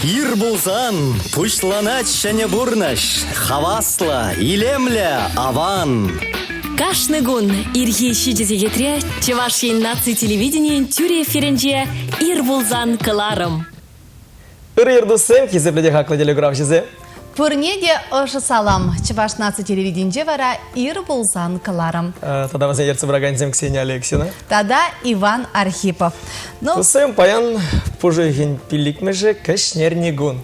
Ир пулсан пуҫланать ҫӗнӗ пурнӑҫ, хаваслӑ, илемлӗ, аван. Кашни кун ирхи 7 сехетре Чӑваш Ен наци телевиденийӗн тӳрӗ эфирӗнче Ир пулсан кӑларӑм. Ырӑ ертӳсем, хисеплӗ те хаклӑ телекуравҫӑсем. Пурне те ӑшӑ салам. Чӑваш наци телевиденинче вара ир пулсан кӑларӑм. Тата вӗсен ертсе пыракансем Ксения Алексина. Тата Иван Архипов. Ну, Туссем, паян пушӑхӗн пиллӗкмӗшӗ кӗҫнерни кун.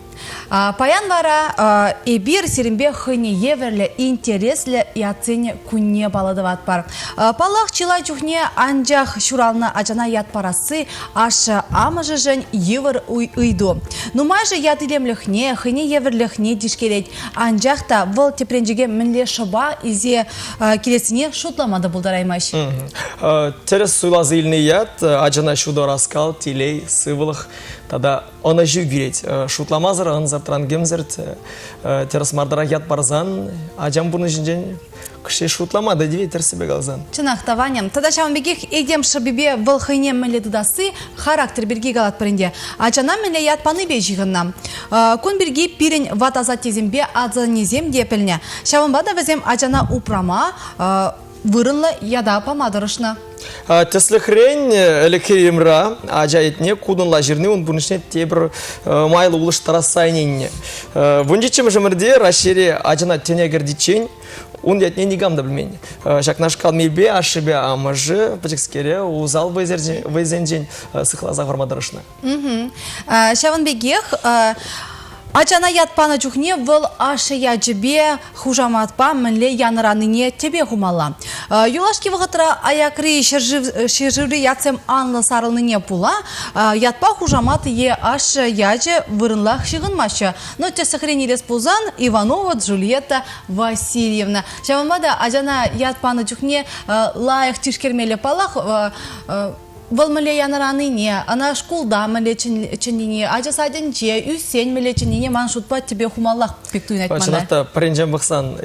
Паян вара эпир сирӗнпе хӑйне евӗрлӗ интереслӗ ятсен кунне паллӑ тӑватпӑр. Паллах, чылай чухне анчах ҫуралнӑ ачана ят парасси ашшӗ-амӑшӗшӗн йывӑр ыйту. Нумайӑшӗ ят илемлӗхне, хӑйне евӗрлӗхне тишкерет. Анчах та вӑл тӗпренчӗке мӗнле шӑпа илсе килессине шутлама та пултараймасть. Тӗрӗс суйласа илнӗ ят ачана ҫутӑ ӑраскал, телей, сывлӑх тата ӑнӑҫу кӳрет. Шутламасӑр, ӑнсӑртран кӗмсӗрт тӗрӗс мартарах ят парсан ачан пурнӑҫӗнчен кӗҫех шутлама та тивет тӗрӗссипе каласан. Чӑнах та, Ваня. Тата ҫавӑн пекех этем шӑпипе вӑл хӑйне мӗнле тытасси характер пирки калатпӑр ӗнтӗ. Ачана мӗнле ят панипе ҫыхӑннӑ. Кун пирки пирӗн ват асаттесемпе асаннесем те пӗлнӗ. Ҫавӑнпа та вӗсем ачана упрама, вырӑнлӑ ята пама тӑрӑшнӑ. Тӗслӗхрен, ӗлӗкхи Римра ача ятне кутӑнла ҫырни ун пурнӑҫне тепӗр майлӑ улӑштарасса ӗненнӗ. Вунҫиччӗмӗш ӗмӗрте Раҫҫейре ачана тӗне кӗртиччен ун ятне никам та пӗлмен. Ҫакнашкал мелпе ашшӗпе амӑшӗ пӗчӗкскере усал вӑйсенчен сыхласа хӑварма тӑрӑшнӑ. Ҫавӑн пекех ачана ят панӑ чухне вӑл ашшӗ ячӗпе, хушаматпа мӗнле янӑранине тӗпе хумалла. Юлашки вӑхӑтра аякри ҫӗршыври ятсем анлӑ сарӑлнине пула ятпа хушамат е ашшӗ ячӗ вырӑнлах ҫыхӑнмаҫҫӗ. Но тӗслӗхрен илес пулсан Иванова Джульетта Васильевна. Ҫавӑнпа та ачана ят панӑ чухне лайӑх тишкермелле паллах, Вӑл мӗнле янӑранине, ӑна шкулта мӗнле чӗннине, ача садӗнче ӳссен мӗнле чӗннине ман шутпа тӗпе хумаллах пек туйӑнать мана. Чӑнах та, пӗринчен пӑхсан,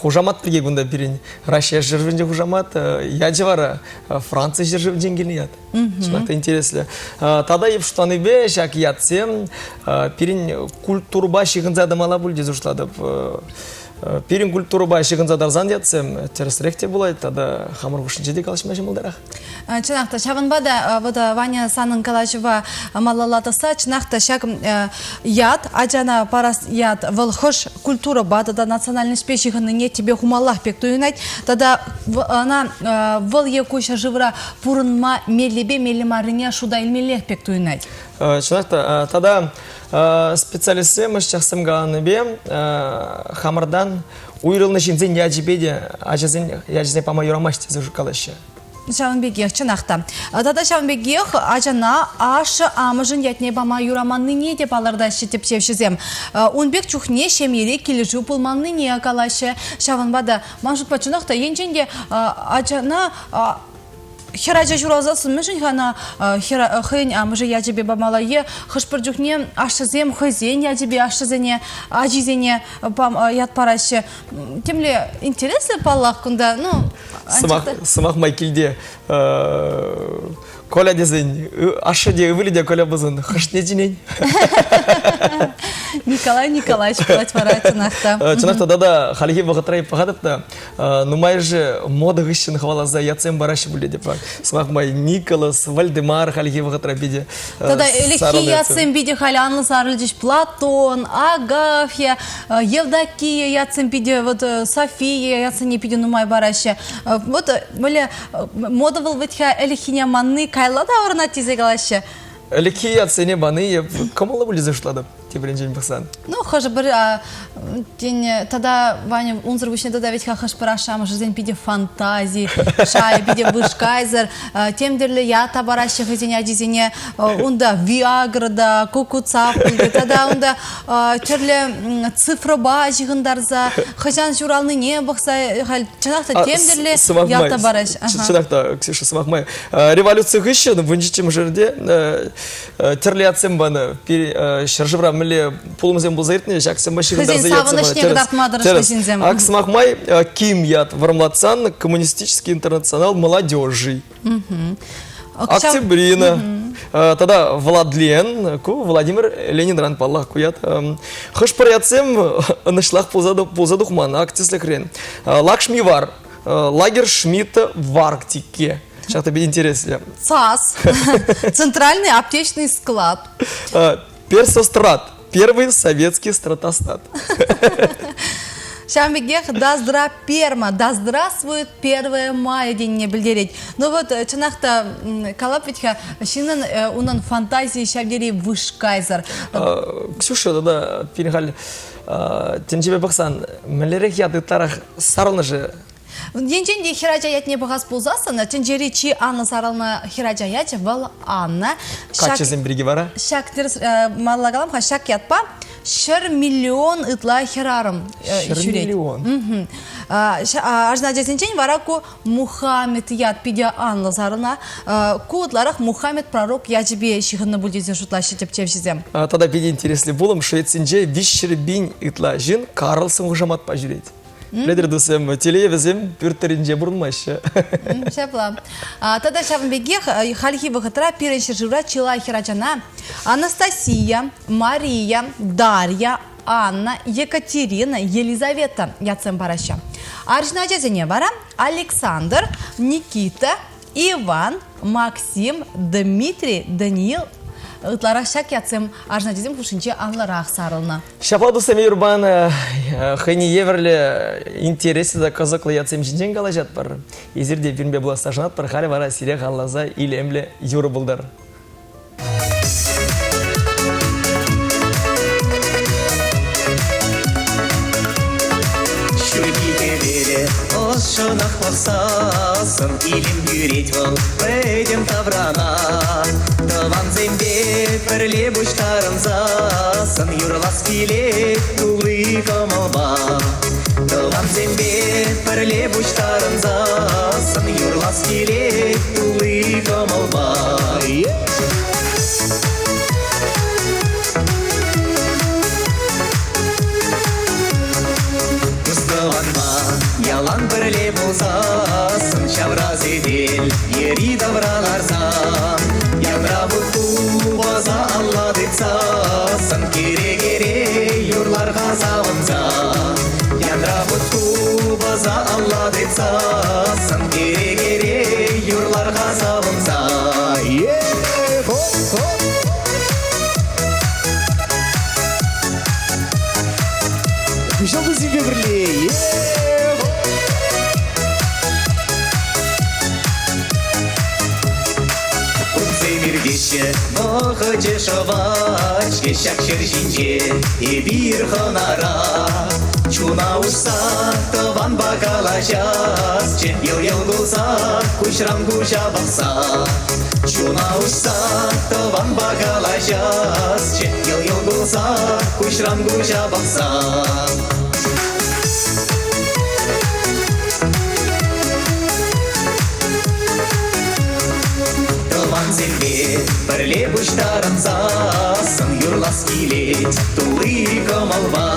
хушамат пирки кунта пирӗн Раҫҫей ҫӗршывӗнче хушамат, ячӗ вара Франци ҫӗршывӗнчен килнӗ ят. Чӑнах та интереслӗ. Тата эп шутланипе ҫак ятсем пирӗн культурӑпа ҫыхӑнса тӑмалла пуль тесе шутлатӑп. Пирӗн культурӑпа ҫыхӑнса тӑрсан ятсем тӗрӗсрех те пулать тата хамӑр хушшинче те калаҫма ҫӑмӑлтарах. Чӑнах та, ҫавӑнпа та вот Ваня санӑн калаҫӑва малалла тӑсса, чӑнах та ҫак ят, ачана парас ят, вӑл хӑш культурӑпа тата национальноҫпе ҫыхӑннине тӗпе хумаллах пек туйӑнать. Тата ӑна вӑл е ку ҫӗршывра пурӑнма меллипе меллӗ маррине шута илмеллех пек туйӑнать. Чӑнах та, тата Специалистсем ӑсчахсем каланипе хамӑртан уйрӑлнӑ ҫынсен ячӗпе те ачасен ячӗсене пама юрамасть тесе калаҫҫӗ. Ҫавӑн пекех, чӑнах та. Тата ҫавӑн пекех ачана ашшӗ-амӑшӗн ятне пама юраманнине те палӑртаҫҫӗ тӗпчевҫӗсем. Ун пек чухне ҫемьере килӗшӳ пулманнине калаҫҫӗ. Ҫавӑнпа та, ман шутпа, чӑнах та, енчен те ачана Хӗр ача ҫуралсассӑн мӗншӗн-ха ӑна хӑйӗн амӑшӗ ячӗпе памалла е хӑш-пӗр чухне ашшӗсем хӑйсен ячӗпе ашшӗсене, ачисене ят параҫҫӗ. Темле интереслӗ паллах кунта. Ну, сӑмах, сӑмах май килте Коля тесен ашшӗ те ывӑлӗ те Коля пулсан хӑшне чӗнен? Николай Николаевич пулать вара чӑнах та. Чӑнах та тата хальхи вӑхӑтра пӑхатӑп та Нумайӑшӗ мода хыҫҫӑн хӑваласа ятсем параҫҫӗ пулӗ те Сӑмах май, Николас, Вальдемар хальхи вӑхӑтра питӗ Тата ӗлӗкхи ятсем питӗ халь анлӑ сарӑлчӗҫ. Платон, Агафья, Евдокия ятсем питӗ, вот София ятсене питӗ нумай параҫҫӗ. Вот мӗнле мода вӑл вӗт-ха ӗлӗкхине манни каялла таврӑнать тесе калаҫҫӗ. Ӗлӗкхи ятсене пани кӑмӑллӑ пуль тесе шутлатӑп. тепринчен пӑхсан. Ну, хӑшӗ-пӗр, тен, тата, Ваня, унсӑр пуҫне тата ведь-ха хӑш-пӗр ашшӗ-амӑшӗсен питӗ фантази, шайӗ питӗ вышкайсӑр, тем тӗрлӗ ят та параҫҫӗ хӑйсен ачисене. Унта Виагра та, Кукуцаппӑл тата унта тӗрлӗ цифрӑпа ҫыхӑнтарса, хӑҫан ҫуралнине пӑхса, халь чӑнах та тем тӗрлӗ ят та параҫ. Чӑнах та, Ксюша, сӑмах май. Революци хыҫҫӑн вунҫиччӗмӗш ҫӗрте тӗрлӗ ятсем панӑ. Ҫӗршывра мӗнле пулӑмсем пулса иртнӗ, ҫаксемпе ҫыхӑнтарса ятсем панӑ. Хӑйсен савӑнӑҫне кӑтартма тӑрӑшнӑ ҫынсем. Ак сӑмах май, Ким ят вӑрӑмлатсан Коммунистический интернационал молодежи. Октябрина. Тата Владлен, ку Владимир Ленинран паллах ку ят. Хӑш-пӗр ятсем ӑнӑҫлах пулса тухман, ак тӗслӗхрен. Лакшмивар, Лагер Шмидт в Арктике. Ҫак та питӗ интереслӗ. ЦАС, Центральный аптечный склад. Персострат, первый советский стратостат. Ҫавӑн пекех Да перма, да здравствует 1 мая тенине пӗлтерет. Ну вот, чӑнах та, калап вӗт-ха, ҫыннӑн унӑн фантазийӗ ҫав тери вышкайсӑр. Ксюша, тата пирӗн халь тӗнчепе пӑхсан, мӗнлерех ят ытларах сарӑлнӑ-ши? Енчен те хӗрача ятне пӑхас пулсассӑн, тӗнчери чи анлӑ сарӑлнӑ хӗрача ячӗ вӑл Анна. Каччӑсем пирки вара? Ҫак тӗрӗс, малалла калам-ха, ҫак ятпа 100 миллион ытла хӗрарӑм ҫӳрет. миллион. Арҫын ачасенчен вара ку Мухаммед ят питӗ анлӑ сарӑлнӑ. Ку ытларах Мухаммед пророк ячӗпе ҫыхӑннӑ пуль тесе шутлаҫҫӗ тӗпчевҫӗсем. Тата питӗ интереслӗ пулӑм. Швецинче 300 пин ытла ҫын Карлсон хушаматпа ҫӳрет. Пӗлетӗр, туссем, телее вӗсем пӳрт тӑрринче пурӑнмаҫҫӗ. Ҫапла. Тата ҫавӑн пекех хальхи вӑхӑтра пирӗн ҫӗршывра чылай хӗрачана Анастасия, Мария, Дарья, Анна, Екатерина, Елизавета ятсем параҫҫӗ. Арҫын ачасене вара Александр, Никита, Иван, Максим, Дмитрий, Даниил ытларах ҫак ятсем арҫын ачасем хушшинче анлӑрах сарӑлнӑ. Ҫапла туссем Юрбан хӑйне евӗрлӗ интереслӗ та кӑсӑклӑ ятсем ҫинчен калаҫатпӑр. Эсир те пирӗнпе пуласса шанатпӑр. Халӗ вара сире халласа илемлӗ юрӑ пултӑр. Ҫурхи хӗвеле ӑшшӑнах пӑхсассӑн илем кӳрет вӑл пӗтӗм таврана. Тӑвансемпе пӗрле пуҫтарӑнсассӑн юрлас килет тулли кӑмӑлпа. Тӑвансемпе пӗрле пуҫтарӑнсассӑн юрлас килет тулли кӑмӑлпа. Тус-тӑванпа ялан пӗрле пулсассӑн ҫавра сӗтел йӗри-тавра ларсан янра вут-тупаса алла тытсассӑн кӗрекере юрлар-ха савӑнса. Янра вут-тупаса алла тытсассӑн кӗрекере юрлар-ха савӑнса. Е-хо-хо! Хыҫалтисемпе пӗрле е-хо! Кунсем иртеҫҫӗ, вӑхӑчӗ шӑвать-ҫке ҫак ҫӗр ҫинче эпир хӑнара. Чуна уҫса тӑванпа калаҫасчӗ, йӑл-йӑл кулса, куҫран куҫа пӑхса. Чуна уҫса тӑванпа калаҫасчӗ, йӑл-йӑл кулса, куҫран куҫа пӑхса. Тӑвансемпе пӗрле пуҫтарӑнсассӑн юрлас килет тулли кӑмӑлпа.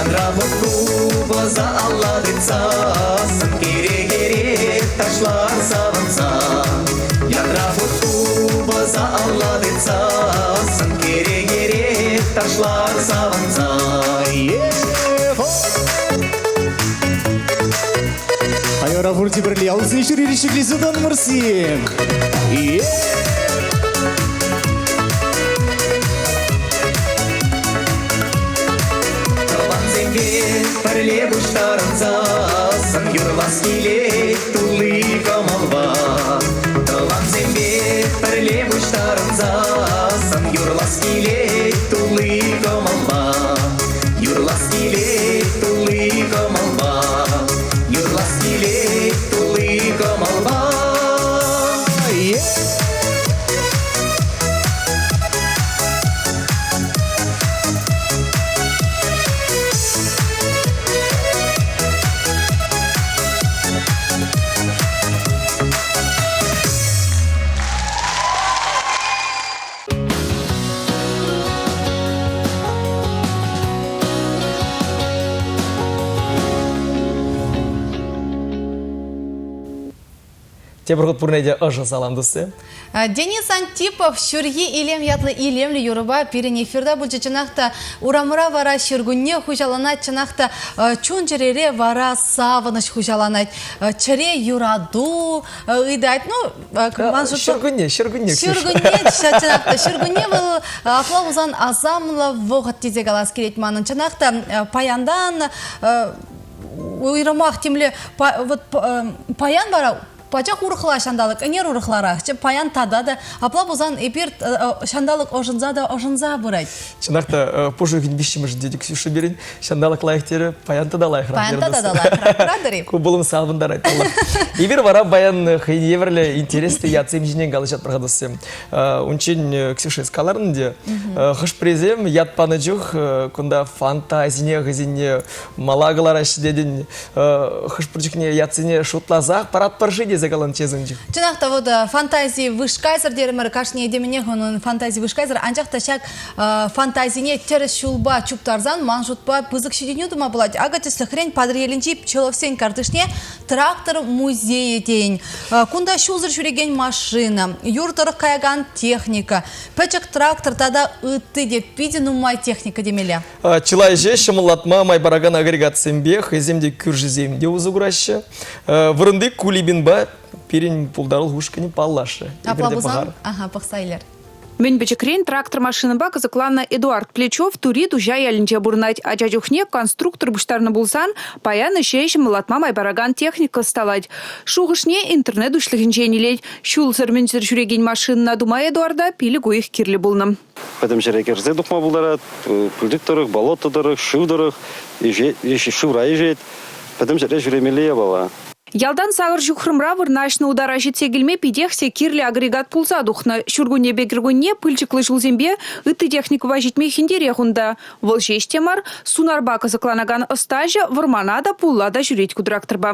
Янра вут купӑса алла тытсассӑн кӗрекере ташлар савӑнса. Янра вут купӑса алла тытсассӑн кӗрекере ташлар савӑнса. Е-хо! Айора пурте пӗрле алсен ҫӳрери ҫӗклесе тӑнмӑрсем. Е! Тӑвансемпе пӗрле пуҫтарӑнсассӑн юрлас килет тулли кӑмӑлпа. Тӑвансемпе пӗрле пуҫтарӑнсассӑн юрлас килет тулли кӑмӑлпа. Юрлас килет тулли кӑмӑлпа. Юрлас килет тулли кӑмӑлпа. Е! Тепӗр хут пурне те ӑшӑ салам туссем. Денис Антипов «Ҫурхи илем» ятлӑ илемлӗ юрӑпа пирӗн эфирта пулчӗ. Чӑнах та, урамра вара ҫуркунне хуҫаланать, чӑнах та, чун-чӗрере вара савӑнӑҫ хуҫаланать. Чӗре юрату ыйтать. Ну, ман шутпа... Ҫуркунне, ҫуркунне, Ксюша. Ҫуркунне, чӑнах та, ҫуркунне вӑл апла пулсан асамлӑ вӑхӑт тесе калас килет манӑн. Чӑнах та, паянтан уйрӑмах темле вот паян вара пачах урӑхла ҫанталӑк, ӗнер урӑхларахчӗ, паян тата та. Апла пулсан эпир ҫанталӑк ӑшӑнса та ӑшӑнса пырать. Чӑнах та пуш уйӑхӗн виҫҫӗмӗшӗнче те Ксюша пирӗн ҫанталӑк лайӑх терӗ, паян тата лайӑхрах. Паян тата та лайӑхрах, куратӑр-и? Ку пулӑм савӑнтарать паллах. Эпир вара паян хӑйне евӗрлӗ интереслӗ ятсем ҫинчен калаҫатпӑр-ха туссем. Унччен Ксюша эс каларӑн ӗнтӗ, хӑш-пӗрисем ят панӑ чух кунта фантазине хӑйсене мала кӑлараҫҫӗ тетӗн, хӑш-пӗр чухне ятсене шутласах паратпӑр-ши тесе калан чесӗнчӗ. Чӑнах та вот фантази вышкайсӑр терӗмӗр, кашни этемӗнех унӑн фантази вышкайсӑр, анчах та ҫак фантазине тӗрӗс ҫулпа чуптарсан ман шутпа пысӑк ҫитӗнӳ тума пулать. Акӑ тӗслӗхрен Патӑрьелӗнчи Пчеловсен картишне трактор музейӗ тейӗн. Кунта ҫулсӑр ҫӳрекен машина, юр тӑрӑх каякан техника, пӗчӗк трактор тата ытти те питӗ нумай техника темелле. Чылай ӗҫе ҫӑмӑллатма май паракан агрегатсемпе хӑйсем те кӳршӗсем те усӑ кураҫҫӗ. Вырӑнти Кулибинпа пирӗн пултарулӑх ушкӑнӗ паллашрӗ. Апла пулсан, ага, пӑхса илер. Мӗн пӗчӗкрен трактор-машинӑпа кӑсӑкланнӑ Эдуард Плечов Тури Туҫа ялӗнче пурӑнать. Ача чухне конструктор пуҫтарнӑ пулсан паян ӗҫе ҫӑмӑллатма май паракан техника ӑсталать. Шухӑшне интернет уҫлӑхӗнчен илет. Ҫулсӑр-мӗнсӗр ҫӳрекен машинӑна тума Эдуарда пилӗк уйӑх кирлӗ пулнӑ. Пӗтӗм ҫӗре кӗрсе тухма пултарать. Пылчӑк тӑрӑх, болото тӑрӑх, шыв тӑрӑх, шывра ишет. Пӗтӗм ҫӗре ҫӳремелли япала. Ялтан сакӑр ҫухрӑмра вырнаҫнӑ утара ҫитсе килме питех те кирлӗ агрегат пулса тухнӑ. Ҫуркуннепе кӗркунне пылчӑклӑ ҫулсемпе ытти техникӑпа ҫитме хӗнтерех унта. Вӑл ҫеҫ те мар, сунарпа кӑсӑкланакан ӑстаҫӑ вӑрмана та, пулла та ҫӳрет ку тракторпа.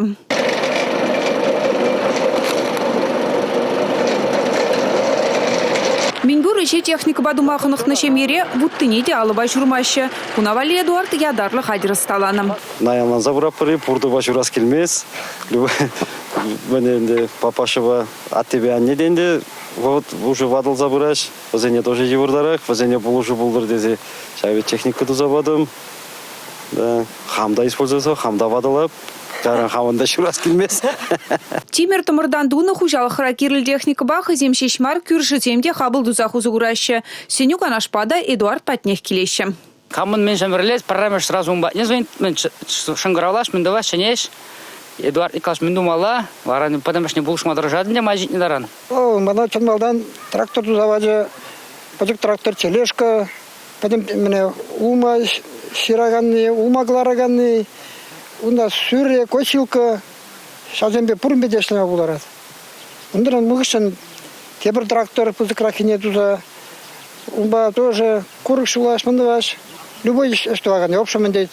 Мӗнпур ӗҫе техникӑпа тума хӑнӑхнӑ ҫемьере вуттине те алӑпа ҫурмаҫҫӗ. Куна валли Эдуард ятарлӑ хатӗр ӑсталанӑ. Наянланса пыратпӑр-и, пуртӑпа ҫурас килмест. Мӗне ӗнтӗ папашӑпа аттепе анне те ӗнтӗ вӑхӑт уже ватӑлса пыраҫ. Вӗсене тоже йывӑртарах, вӗсене пулӑшу пултӑр тесе ҫав техника туса патӑм. Да, хам та использоваться, хам та ватӑлап. Кайран хамӑн та ҫурас килмест. Тимӗр-тӑмӑртан тунӑ хуҫалӑхра кирлӗ техникӑпа хӑйсем ҫеҫ мар, кӳршӗсем те хапӑл тусах усӑ кураҫҫӗ. Сӗнӳ-канашпа та Эдуард патнех килеҫҫӗ. Камӑн мӗншӗн вӗрӗлес, пӗрремӗш сразу ун патне звонит, мӗн шӑнкӑравлаш, мӗн тӑвас, чӗнеҫ. Эдуард Николаевич мӗн тумалла? Вара пӗтӗмӗшне пулӑшма тӑрӑшать ӗнтӗ май ҫитнӗ таран. О, мана чӑн малтан трактор туса пачӗ, пӗчӗк трактор тележка, пӗтӗм мӗне улма ҫыраканни, улма кӑлараканни, унта сӳре, косилка, ҫавсемпе пуринпе те ӗҫлеме пултарать. Унтан хыҫҫӑн тепӗр трактор пысӑкраххине туса, унпа тоже курӑк ҫулас, мӗн тӑвас, любой ӗҫ тӑвакан, в общем, ӗнтӗ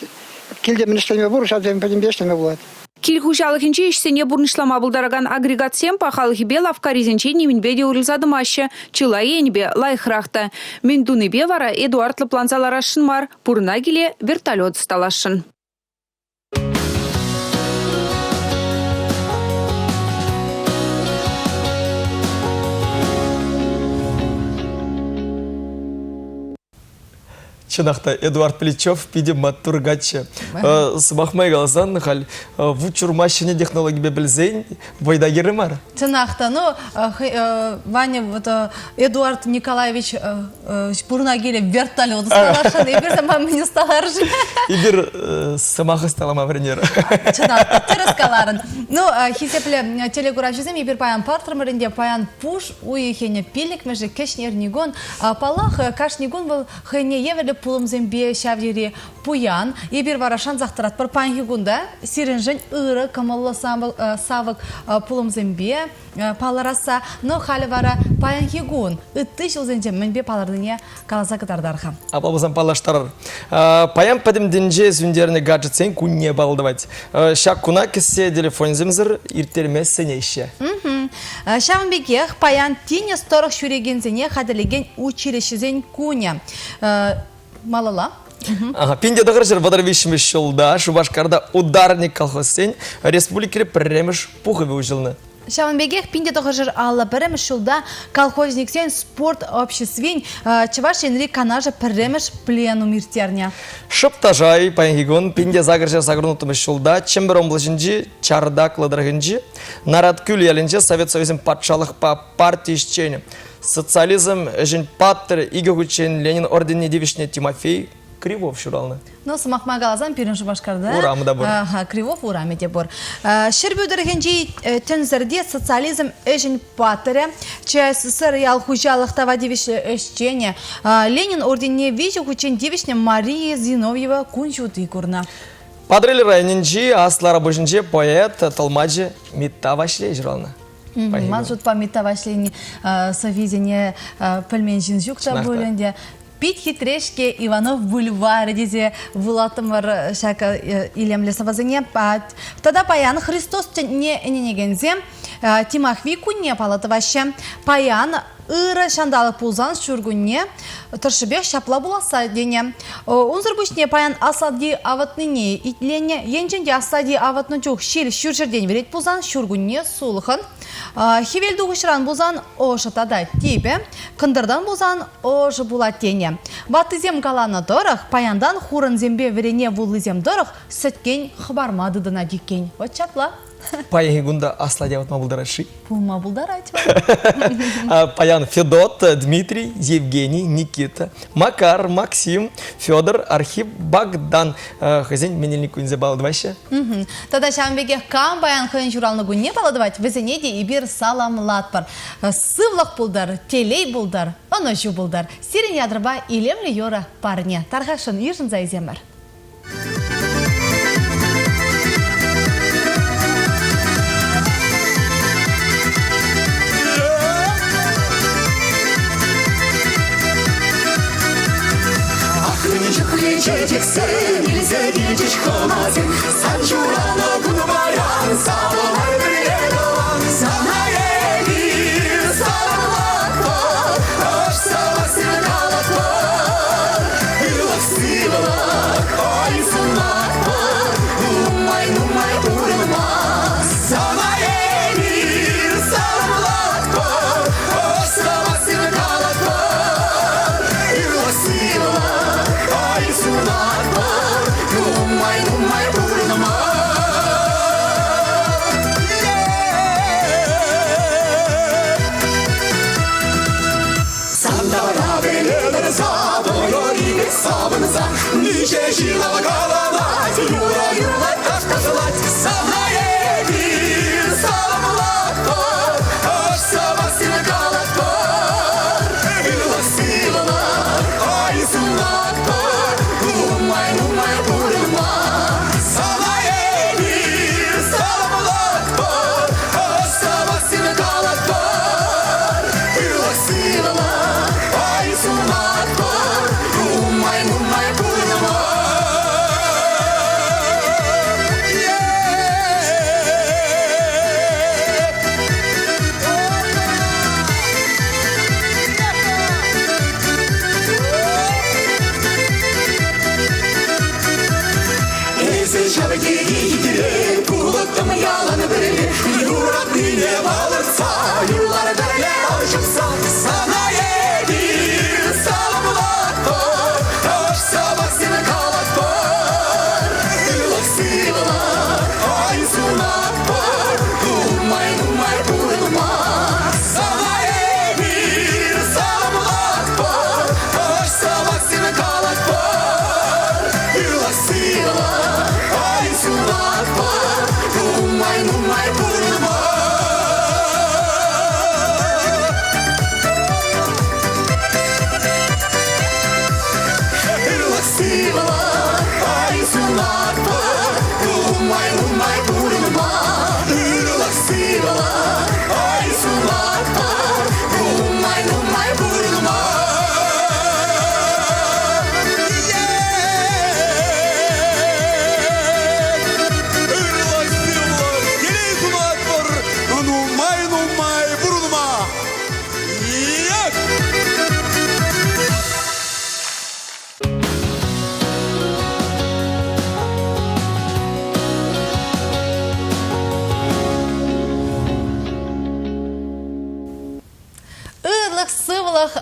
килте мӗн ӗҫлеме пур, ҫавсем пӗтӗмпе ӗҫлеме пулать. Кил хуҫалӑхӗнчи ӗҫсене пурнӑҫлама пултаракан агрегатсем пахалӑхӗпе лавккарисенче нимӗнпе те уйрӑлса тӑмаҫҫӗ, чылай енӗпе лайӑхрах та. Мӗн тунипе вара Эдуард лӑпланса ларасшӑн мар, пурӑна киле вертолет ӑсталасшӑн. Чӑнах та, Эдуард Плечов питӗ маттур каччӑ. Сӑмах май каласан, халь вут ҫурма ҫӗнӗ технологипе пӗлсен вӑй та кирлӗ мар. Чӑнах та, ну, Ваня, вот Эдуард Николаевич пурӑна киле вертолет ӑсталасшӑн, эпир сама мӗн ӑсталаршӑн? Эпир сӑмах ӑсталама вӗренер. Чӑнах та, тӗрӗс каларӑн. Ну, хисеплӗ телекуравҫӑсем, эпир паян палӑртрӑмӑр ӗнтӗ, паян пуш уйӑхӗн пиллӗкмӗшӗ кӗҫнерникун. Паллах, кашни кун вӑл хӑйне евӗрлӗ пулӑмсемпе ҫав тери пуян. Эпир вара шансах тӑратпӑр паянхи кунта сирӗншӗн ырӑ кӑмӑллӑ савӑк пулӑмсемпе палӑрасса. Но халӗ вара паянхи кун ытти ҫулсенче мӗнпе палӑрнине каласа кӑтартар-ха. Апла пулсан паллаштарӑр. Паян пӗтӗм тӗнче сӳнтернӗ гаджетсен кунне паллӑ тӑвать. Ҫак куна кӗсье телефонӗсемсӗр ирттерме сӗнеҫҫӗ. Ҫавӑн пекех паян тинӗс тӑрӑх ҫӳрекенсене хатӗрлекен училищӗсен кунӗ. Малалла. 1933 ҫулта Шупашкарта ударник колхозсен республикӑри пӗрремӗш пухӑвӗ уҫӑлнӑ. Ҫавӑн пекех 1951 ҫулта колхозниксен спорт обществин Чӑваш Енри Канашӗ пӗрремӗш пленум ирттернӗ. Шӑп та шай паянхи кун 1886 ҫулта Чӗмпӗр облаҫӗнчи Чартаклӑ тӑрӑхӗнчи Нараткӳл ялӗнче Совет Союзӗн патшалӑхпа парти ӗҫченӗ, социализм ӗҫӗн паттӑрӗ икӗ хутчен Ленин орденне тивӗҫнӗ Тимофей Кривов ҫуралнӑ. Ну, сӑмах май каласан, пирӗн Шупашкарта Урамы та пур. Ага, Кривов урамӗ те пур. Ҫӗрпӳ тӑрӑхӗнчи тӗнсӗрте социализм ӗҫӗн паттӑрӗ, ЧССР ял хуҫалӑх тава тивӗҫлӗ ӗҫченӗ, Ленин орденне виҫӗ хутчен тивӗҫнӗ Мария Зиновьева кун ҫути курнӑ. Патӑрьел районӗнчи Аслӑ Арапуҫӗнче поэт, тӑлмачӗ Митта Ваҫлей ҫуралнӑ. Ман шутпа Митта Ваҫлейӗн сӑввисене пӗлмен ҫын ҫук та пуль ӗнтӗ. Пит хитре-ҫке Иванов бульварӗ тесе вулаттӑмӑр ҫак илемлӗ сӑвӑсене. Тата паян Христос тӗнне ӗненекенсем Тимахви кунне паллӑ тӑваҫҫӗ. Паян ырӑ ҫанталӑк пулсан ҫуркунне тӑршшӗпех ҫапла пуласса тенӗ. Унсӑр пуҫне паян аслати авӑтнине итленӗ. Енчен те аслати авӑтнӑ чух ҫил ҫурҫӗртен вӗрет пулсан ҫуркунне сулхӑн. Хӗвел тухӑҫран пулсан ӑшӑ тата типӗ, кӑнтӑртан пулсан ӑшӑ пулать тенӗ. Ваттисем каланӑ тӑрӑх, паянтан хурӑнсемпе вӗрене вуллисем тӑрӑх сӗткен хӑпарма тытӑнать иккен. Вӑт ҫапла. Паянхи кун та аслати авӑтма пултарать-ши? Пулма пултарать. Паян Федот, Дмитрий, Евгений, Никита, Макар, Максим, Федор, Архип, Богдан хӑйсен менелник кунӗсем паллӑ тӑваҫҫӗ. Тата ҫавӑн пекех кам паян хӑйӗн ҫуралнӑ кунне паллӑ тӑвать, вӗсене те эпир саламлатпӑр. Сывлӑх пултӑр, телей пултӑр, ӑнӑҫу пултӑр. Сирӗн ятӑрпа илемлӗ юрӑ парне. Тархасшӑн йышӑнса илсемӗр. Ах, чухлӗ чечексем илсе килчӗҫ хӑнасем, Сан ҫуралнӑ кун паян савӑнар пӗрле тӑван. Сана эпир саламлатпӑр, ӑш сӑмахсем калатпӑр. Ырлӑх-сывлӑх, ой, сунатпӑр, нумай-нумай пурӑнма. Сана эпир саламлатпӑр, ӑш сӑмахсем калатпӑр. Ырлӑх-сывлӑх, ой, сунатпӑр, нумай-нумай пурӑнма. Сантара пӗлетӗр савӑнӑр савӑнса, Миҫе ҫын каланать, юрӑ юрлать, таш ташлать. Сана эпир саламлатпӑр, ӑш сӑмахсем калатпӑр. Ырлӑх-сывлӑх, ой, сунатпӑр, нумай-нумай пурӑнма. Сана эпир саламлатпӑр, ӑш сӑмахсем калатпӑр. Ырлӑх-сывлӑх, ой, сунатпӑр, нумай-нумай пурӑнма.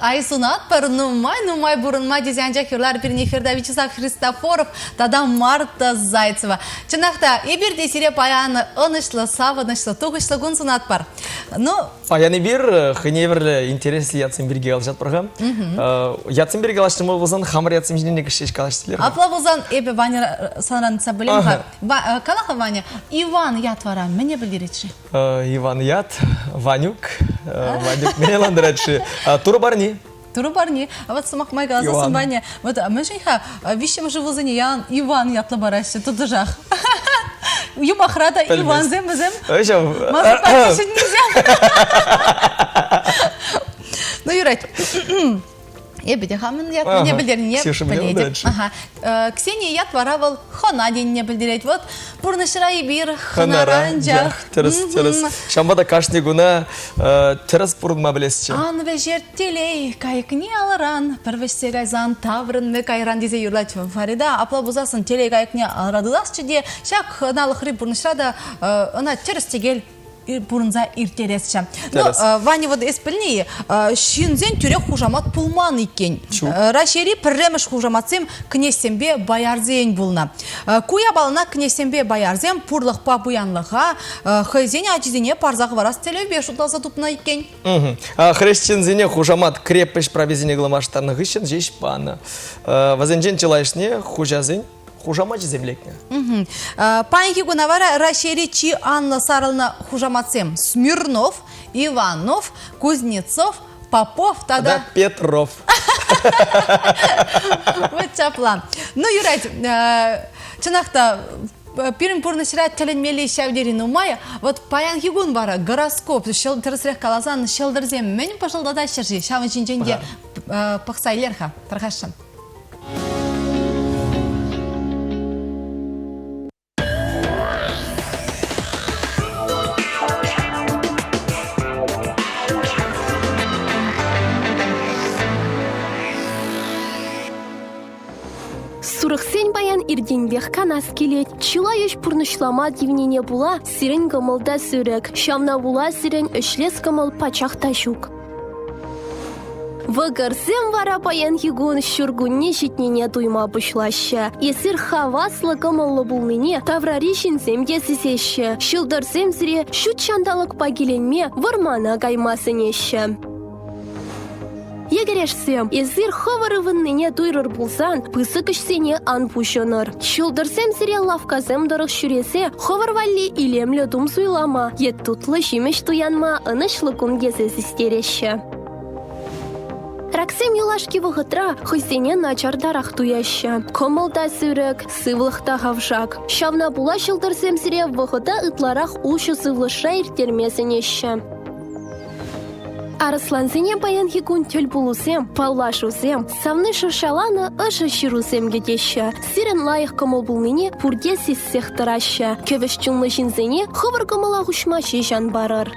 ай сунатпӑр нумай-нумай пурӑнма тесе анчах юрлар пирӗн эфирта Вячеслав Христофоров тата Марта Зайцева. Чӑнах та, эпир те сире паян ӑнӑҫлӑ, савӑнӑҫлӑ, тухӑҫлӑ кун сунатпӑр. Ну, Паян эпир э, хӑйне евӗрлӗ интереслӗ ятсем пирки калаҫатпӑр-ха. Э, ятсем пирки калаҫнӑ пулсан хамӑр ятсем ҫинчен ҫеҫ калаҫтӑр. Апла пулсан эпӗ Ваня санран ыйтса пӗлем-ха. Э, кала-ха, Ваня, Иван ят вара мӗне пӗлтерет-ши? Иван ят, Ванюк, Ванюк мӗне лантарать-ши? Турӑ парни. Турӑ парни. Вот сӑмах май каласа Ваня, вот мӗншӗн-ха виҫҫӗмӗш ывӑлсене ялан Иван ятлӑ параҫҫӗ тӑтӑшах? Юмахра та Ивансем вӗсем. Ҫӗннисем. Ну, юрать. Эпӗ те хамӑн ятне пӗлтернине пӗлетӗп. Ага. Э, Ксения ят вара вӑл хӑна тенине пӗлтерет. Вот пурнӑҫра эпир хӑнара анчах. Тӗрӗс, тӗрӗс. Ҫавӑнпа та кашни куна э, тӗрӗс пурӑнма пӗлесчӗ. Ан вӗҫерт телей, кайӑкне алӑран, пӗр вӗҫсе кайсан таврӑнмӗ кайран тесе юрлать Фарида. Апла пулсассӑн телей кайӑкне алра тытасчӗ те ҫак хӑналӑхри пурнӑҫра та э, ӑна тӗрӗс-тӗкел пурӑнса ирттересчӗ. Ну, Ваня, вот эс пӗлнӗ-и, ҫынсен тӳрех хушамат пулман иккен. Раҫҫейри пӗрремӗш хушаматсем кнеҫсемпе боярсен пулнӑ. Ку япалана кнеҫсемпе боярсем пурлӑхпа пуянлӑха хӑйсен ачисене парса хӑварас тӗллевпе шутласа тупнӑ иккен. Хресченсене хушамат крепость прависене кӑлӑмаштарнӑ хыҫҫӑн ҫеҫ панӑ. Вӗсенчен чылайӑшне хуҫасен хушамачӗсем лекнӗ. Паянхи куна вара Раҫҫейри чи анлӑ сарӑлнӑ хушаматсем Смирнов, Иванов, Кузнецов, Попов тата Петров. Вот ҫапла. Ну, юрать, чӑнах та пирӗн пурнӑҫра тӗлӗнмелли ҫав тери нумай. Вот паянхи кун вара гороскоп, тӗрӗсрех каласан, ҫӑлтӑрсем мӗн пӑшӑлтатаҫҫӗ-ши? Ҫавӑн ҫинчен те пӑхса илер-ха, тархасшӑн. Сурӑхсен паян иртенпех канас килет. Чылай ӗҫ пурнӑҫлама тивнине пула сирӗн кӑмӑл та сӳрӗк. Ҫавна пула сирӗн ӗҫлес кӑмӑл пачах та ҫук. Вӑкӑрсем вара паянхи кун ҫуркунне ҫитнине туйма пуҫлаҫҫӗ. Эсир хаваслӑ кӑмӑллӑ пулнине таврари ҫынсем те сисеҫҫӗ. Ҫӑлтӑрсем сире ҫут ҫанталӑкпа киленме вӑрмана кайма сӗнеҫҫӗ. Йӗкӗрешсем, эсир хӑвӑр ывӑннине туйрӑр пулсан пысӑк ӗҫсене ан пуҫӑнӑр. Ҫӑлтӑрсем сире лавккасем тӑрӑх ҫӳресе хӑвӑр валли илемлӗ тум суйлама е тутлӑ ҫимӗҫ туянма ӑнӑҫлӑ кун тесе систереҫҫӗ. Раксем юлашки вӑхӑтра хӑйсене начартарах туяҫҫӗ. Кӑмӑл та сӳрӗк, сывлӑх та хавшак. Ҫавна пула ҫӑлтӑрсем сире вӑхӑта ытларах уҫӑ сывлӑшра ирттерме сӗнеҫҫӗ. Арӑслансене паянхи кун тӗлпулусем, паллашусем, савни шӑрҫаланӑ ӑшӑ ҫырусем кӗтеҫҫӗ. Сирӗн лайӑх кӑмӑл пулнине пурте сиссех тӑраҫҫӗ. Кӗвӗҫ чунлӑ ҫынсене хӑвӑр кӑмӑла хуҫма ҫеҫ ан парӑр.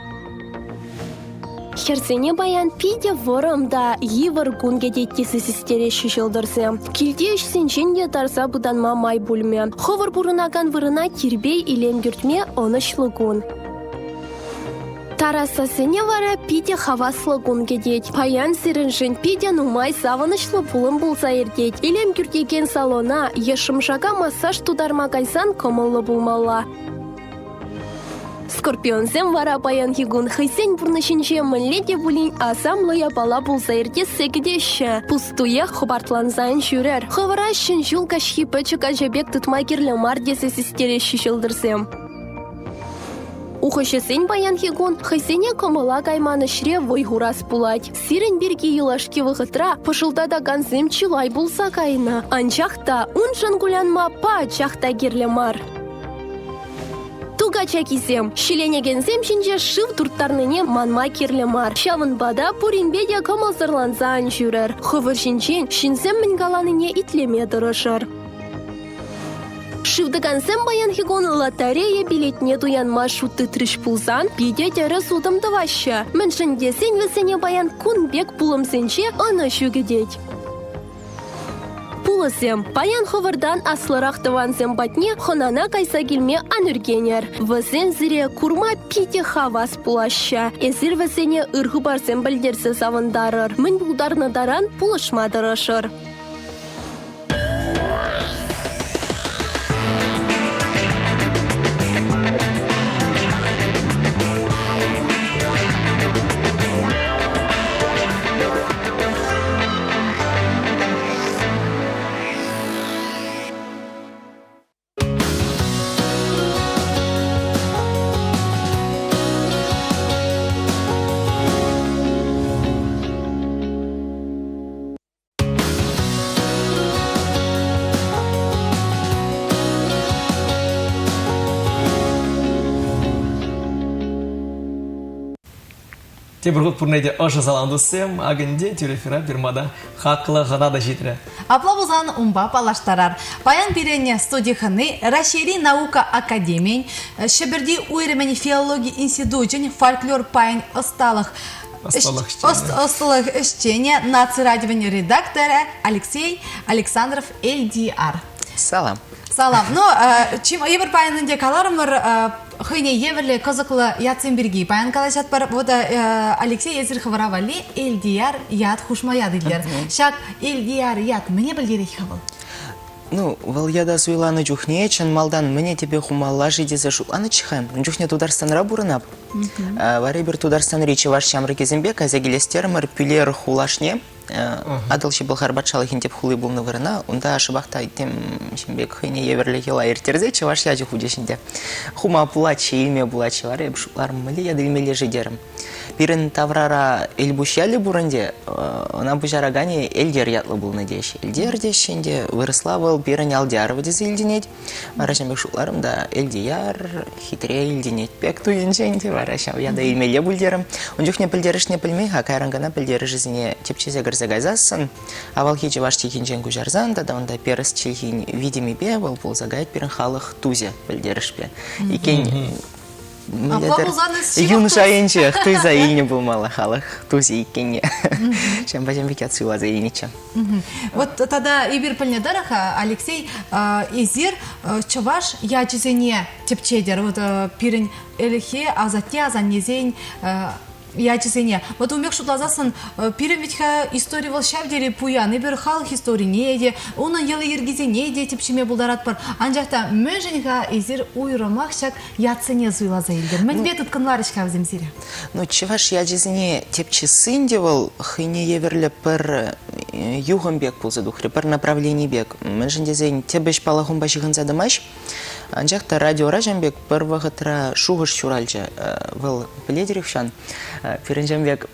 Хӗрсене паян питӗ вӑрӑм та йывӑр кун кӗтет тесе систереҫҫӗ ҫӑлтӑрсем. Килти ӗҫсенчен те тарса пытанма май пулмӗ. Хӑвӑр пурӑнакан вырӑна тирпей-илем кӳртме ӑнӑҫлӑ кун. Тарасасене вара питӗ хаваслӑ кун кӗтет. Паян сирӗншӗн питӗ нумай савӑнӑҫлӑ пулӑм пулса иртет. Илем кӳртекен салона е шӑмшака массаж тутарма кайсан кӑмӑллӑ пулмалла. Скорпионсем вара паянхи кун хӑйсен пурнӑҫӗнче мӗнле те пулин асамлӑ япала пулса иртессе кӗтеҫҫӗ. Пустуях хӑпартланса ан ҫӳрӗр. Хӑвӑра Ҫӗн ҫул каҫхи пӗчӗк ача пек тытма кирлӗ мар тесе систереҫҫӗ ҫӑлтӑрсем. Ухӑҫӑсен паянхи кун хӑйсене кӑмӑла кайман ӗҫре вӑй хурас пулать. Сирӗн пирки юлашки вӑхӑтра пӑшӑлтатакансем чылай пулса кайнӑ. Анчах та уншӑн кулянма пачах та кирлӗ мар. Ту качакисем ҫиленекенсем ҫинче шыв турттарнине манма кирлӗ мар. Ҫавӑнпа та пуринпе те кӑмӑлсӑрланса ан ҫӳрӗр. Хӑвӑр ҫинчен ҫынсем мӗн каланине итлеме тӑрӑшӑр. Шывтӑкансем паянхи кун лотерея билетне туянма шут тытрӗҫ пулсан питӗ тӗрӗс утӑм тӑваҫҫӗ. Мӗншӗн тесен вӗсене паян кун пек пулӑмсенче ӑнӑҫу кӗтет. Пулӑсем, паян хӑвӑртан аслӑрах тӑвансем патне хӑнана кайса килме ан ӳркенӗр. Вӗсем сире курма питӗ хавас пулаҫҫӗ. Эсир вӗсене ыр хыпарсем пӗлтерсе савӑнтарӑр. Мӗн пултарнӑ таран пулӑшма тӑрӑшӑр. Тепӗр хут пурне те ӑшӑ салам туссем. Акӑнте тӳрӗ эфира пирмата хаклӑ хӑна та ҫитрӗ. Апла пулсан унпа паллаштарар. Паян пирӗн студи хӑни Раҫҫейри наука академийӗн Ҫӗпӗрти уйрӑмӗн филологи институчӗн фольклор пайӗн ӑсталӑх Ӑсталӑх ӗҫченӗ. Ӑсталӑх ӗҫченӗ, наци радиовӗн редакторӗ Алексей Александров LDR. Салам. Салам. Ну, чем эпир паян ӗнтӗ каларӑмӑр хӑйне евӗрлӗ кӑсӑклӑ ятсем пирки. Паян калаҫатпӑр. Вот Алексей, эсир хӑвӑра валли LDR ят хушма ят илтӗр. Ҫак LDR ят мӗне пӗлтерет-ха вӑл? Ну, вӑл ята суйланӑ чухне чӑн малтан мӗне тӗпе хумалла-ши тесе шутланӑччӗ-ха. Ун чухне Тутарстанра пурӑнап. Вара эпир Тутарстанри чӑваш ҫамрӑкӗсемпе кайса килес терӗмӗр Пӳлер хулашне. Атӑлҫи Пӑлхар патшалӑхӗн тӗп хули пулнӑ вырӑна. Унта шӑпах та тем ҫын пек хӑйне евӗрлӗ йӑла ирттерсе чӑваш ячӗ хучӗҫ ӗнтӗ. Хума пулатчӗ, илме пулатчӗ. Вара эп шутларӑм, мӗнле ят илмелле-ши терӗм. Пирӗн таврара Элпуҫ ялӗ пур ӗнтӗ, ӑна пуҫараканӗ Элтер ятлӑ пулнӑ теҫҫӗ. Элтер теҫҫӗ ӗнтӗ, вырӑсла вӑл пирӗн Алдярова тесе илтӗнет. Вара ҫавӑн пек шутларӑм та, Элтияр хитре илтӗнет пек туйӑнчӗ ӗнтӗ, вара ҫав ята илмелле пуль терӗм. Ун чухне пӗлтерӗшне пӗлмен-ха, кайран кӑна пӗлтерӗшӗсене тӗпчесе кӗрсе кайсассӑн, авалхи чӑваш чӗлхинчен куҫарсан тата унта перс чӗлхин витӗмӗпе вӑл пулса каять пирӗн халӑх тусӗ пӗлтерӗшпе. Иккен Апла пулсан эс ҫывӑх Юн тус. шайӗнчех туйса илнӗ пулмалла халӑх тусӗ иккенне. Ҫавӑнпа ҫавӑн пек ят суйласа илнӗччӗ. Вот тата эпир пӗлнӗ тӑрӑх, Алексей, эсир чӑваш ячӗсене тӗпчетӗр. Вот пирӗн ӗлӗкхи асатте-асаннесен ячӗсене. Вот ун пек шутласассӑн, пирӗн вӗт-ха истори вӑл ҫав тери пуян. Эпир халӑх историне те, унӑн йӑли-йӗркисене те тӗпчеме пултаратпӑр. Анчах та мӗншӗн-ха эсир уйрӑмах ҫак ятсене суйласа илтӗр? Мӗнпе тыткӑнларӗҫ-ха вӗсем сире? Ну, чӑваш ячӗсене тӗпчесси те вӑл хӑйне евӗрлӗ пӗр юхӑм пек пулса тухрӗ, пӗр направлени пек. Мӗншӗн тесен тӗп ӗҫ паллах унпа ҫыхӑнса тӑмасть. Анчах та радиора ҫавӑн пек пӗр вӑхӑтра шухӑш ҫуралчӗ. Вӑл, пӗлетӗр-и хӑҫан, пирӗн ҫавӑн пек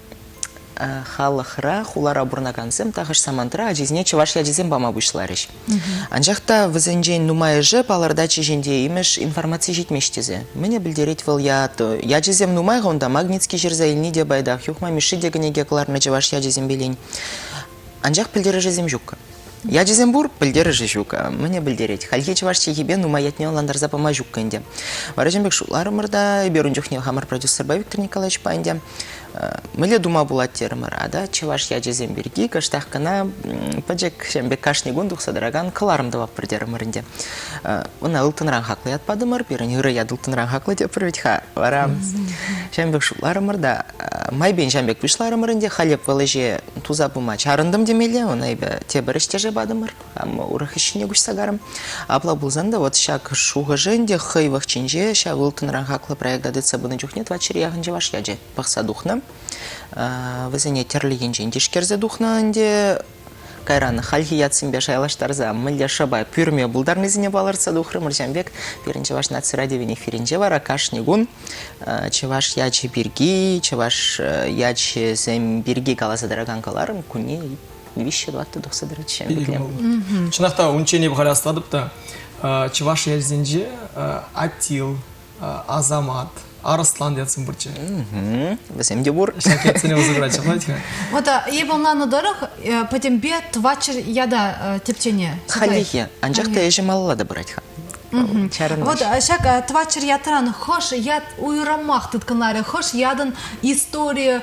халӑхра, хулара пурӑнакансем тахӑш самантра ачисене чӑваш ячӗсем пама пуҫларӗҫ. Анчах та вӗсенчен нумайӑшӗ палӑртатчӗ ҫинче имӗш информаци ҫитмест тесе. Мӗне пӗлтерет вӑл ят? Ячӗсем нумай-ха унта, Магницкий ҫырса илни те пайтах, Юхма Мишши те кӗнеке кӑларнӑ чӑваш ячӗсемпелен. Анчах пӗлтерӗшӗсем ҫук. Ячӗсем пур, пӗлтерӗшӗ ҫук. Мӗне пӗлтерет? Хальхи чӑваш чӗлхипе нумай ятне ӑнлантарса пама ҫук ӗнтӗ. Вара ҫын пек шутларӑмӑр та, эпир ун чухне хамӑр продюсерпа Виктор Николаевичпа ӗнтӗ мӗнле тума пулать терӗмӗр. Ата чӑваш ячӗсем пирки кӑштах кӑна пӗчӗк ҫын пек кашни кун тухса тӑракан кӑларӑм тӑватпӑр терӗмӗр ӗнтӗ. Ӑна ылтӑнран хаклӑ ят патӑмӑр, пирӗн ырӑ ят ылтӑнран хаклӑ тепӗр вӗт-ха. Вара ҫавӑн пек шутларӑмӑр та, майпен ҫавӑн пек пуҫларӑмӑр ӗнтӗ, халь эп вӑл ӗҫе туса пыма чарӑнтӑм темелле, ӑна эпӗ тепӗр ӗҫтеше патӑмӑр, урӑх ӗҫ ҫине куҫса карӑм. Апла пулсан та вот ҫак шухӑшӗ ӗнтӗ хӑй вӑхӑчӗнче ҫав ылтӑнран хаклӑ проекта тытса пынӑ чухне тӑватҫӗр яхӑн чӑваш ячӗ пӑхса тухнӑ. Вӗсене тӗрлӗ енчен тишкерсе тухнӑ ӗнтӗ. Кайран хальхи ятсемпе шайлаштарса мӗнле шӑпа пӳрме пултарнисене палӑртса тухрӑмӑр ҫавӑн пек. Пирӗн Чӑваш наци радиовӗн эфирӗнче вара кашни кун чӑваш ячӗ пирки, чӑваш ячӗсем пирки каласа тӑракан кӑларӑм кунне виҫҫӗ-тӑваттӑ тухса тӑрать ҫавӑн пекле. Чӑнах та унччен эпӗ халь астатӑп та чӑваш ячӗсенче Аттил, Асамат, Арӑслан ятсем пурччӗ. Вӗсем те пур. Ҫак ятсене усӑ курать ҫапла-ха. Вот эпӗ ӑнланнӑ тӑрӑх пӗтӗмпе тӑватҫӗр ята тӗпчене. Хальлӗхе. Анчах та ӗҫӗ малалла та пырать-ха. Вот ҫак тӑватҫӗр ятран хӑш ят уйрӑмах тыткӑнларӗ, хӑш ятӑн историйӗ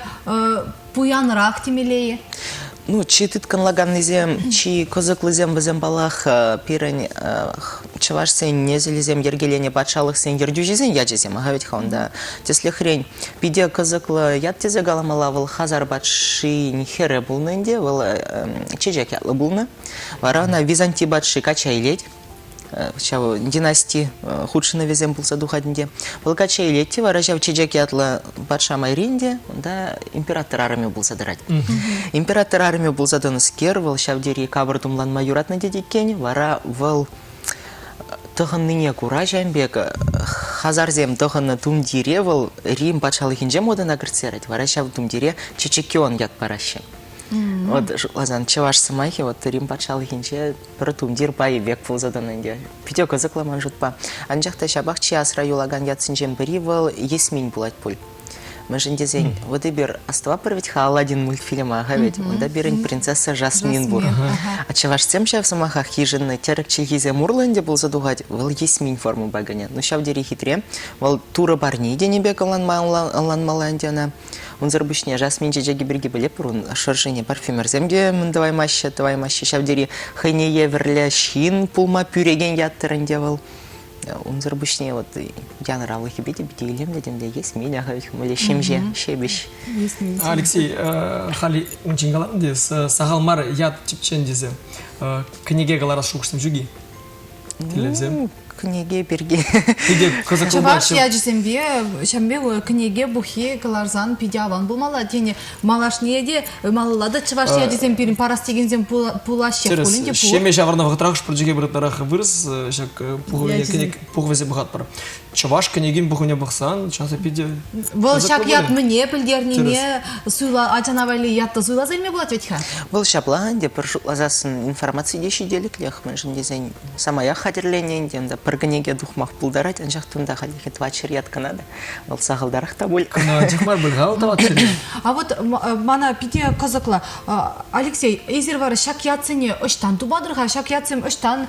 пуянрах темелле-и? Ну, чи тыткӑнлаканнисем, чи кӑсӑклисем вӗсем, паллах, пирӗн чӑвашсен несӗлӗсем йӗркеленӗ патшалӑхсен ертӳҫисен ячӗсем. Аха вӗт-ха унта тӗслӗхрен питӗ кӑсӑклӑ ят тесе каламалла вӑл Хазар патшин хӗрӗ пулнӑ ӗнтӗ, вӑл Чечек ятлӑ пулнӑ. Вара ӑна Византи патши качча илет. Ҫав династи хутшӑнӑвӗсем пулса тухать ӗнтӗ. Вӑл качча илет те вара ҫав Чечек ятлӑ патша майри ӗнтӗ унта император арӑмӗ пулса тӑрать. Император арӑмӗ пулса тӑнӑскер вӑл ҫав тери капӑр тумланма юратнӑ тет иккен. Вара вӑл тӑхӑннине кура ҫавӑн пек хазарсем тӑхӑннӑ тумтире вӑл Рим патшалӑхӗнче модӑна кӗртсе ярать. Вара ҫав тумтире Чечекион ят параҫҫӗ. Вот шутласан чӑваш сӑмахӗ вот Рим патшалӑхӗнче пӗр тумтир пайӗ пек пулса тӑнӑ ӗнтӗ. Питӗ кӑсӑклӑ ман шутпа. Анчах та ҫапах чи асра юлакан ятсенчен пӗри вӑл Есмин пулать пуль. Мӗншӗн тесен, вот эпир астӑватпӑр вӗт-ха Аладдин мультфильма, ха ведь, унта пирӗн принцесса Жасмин пур. А чӑвашсем ҫав сӑмахах йышӑннӑ тӗрӗк чӗлхисем урлӑ ӗнтӗ пулса тухать, вӑл Есмин формӑпа кӗнӗ. Ну, ҫав тери хитре. Вӑл турӑ парни тенӗ пек ӑнланмалла ӗнтӗ ӑна. Унсӑр пуҫне жасмин чечекӗ пирки пӗлетпӗр, ун шӑршине парфюмерсем те мӗн тӑваймаҫҫӗ, тӑваймаҫҫӗ. Ҫав тери хӑйне евӗрлӗ ҫын пулма пӳрекен яттӑр ӗнтӗ вӑл. Унсӑр пуҫне вот янӑравлӑхӗпе те питӗ илемлӗ темле есмин мӗнле ҫемҫе, ҫепӗҫ. Алексей, халӗ унччен калатӑн те, сахал мар ят тӗпчен тесе. Кӗнеке кӑларас шухӑшсем ҫук-и? Тӗллевсем? Кӗнеке пирки. Питӗ кӑсӑклӑ Чӑваш ячӗсемпе ҫемпе кӗнеке пуххи кӑларсан питӗ аван пулмалла тенӗ. Малашне те малалла та чӑваш ячӗсем пирӗн парас текенсем пулаҫҫех пулин те пур. Ҫемье ҫавӑрнӑ вӑхӑтрах хӑш-пӗр ытларах вырӑс ҫак пухӑвӗсем пӑхатпӑр. Чӑваш кӗнекин пухӑвне пӑхсан часах питӗ Вӑл ҫак ят мӗне пӗлтернине суйла ачана валли ят та суйласа илме пулать вӗт-ха. Вӑл ҫапла ӗнтӗ пӗр шутласассӑн информаци те ҫителӗклех, мӗншӗн тесен самаях хатӗрленӗ ӗнтӗ унта пӗр кӗнеке тухмах пултарать, анчах тунта хальлӗхе тӑватҫӗр ят кӑна та вӑл сахалтарах та пуль. Кӑна анчах мар пуль-ха вӑл тӑватҫӗр. А вот мана питӗ кӑсӑклӑ. Алексей, эсир вара ҫак ятсене ӑҫтан тупатӑр-ха? Ҫак ятсем ӑҫтан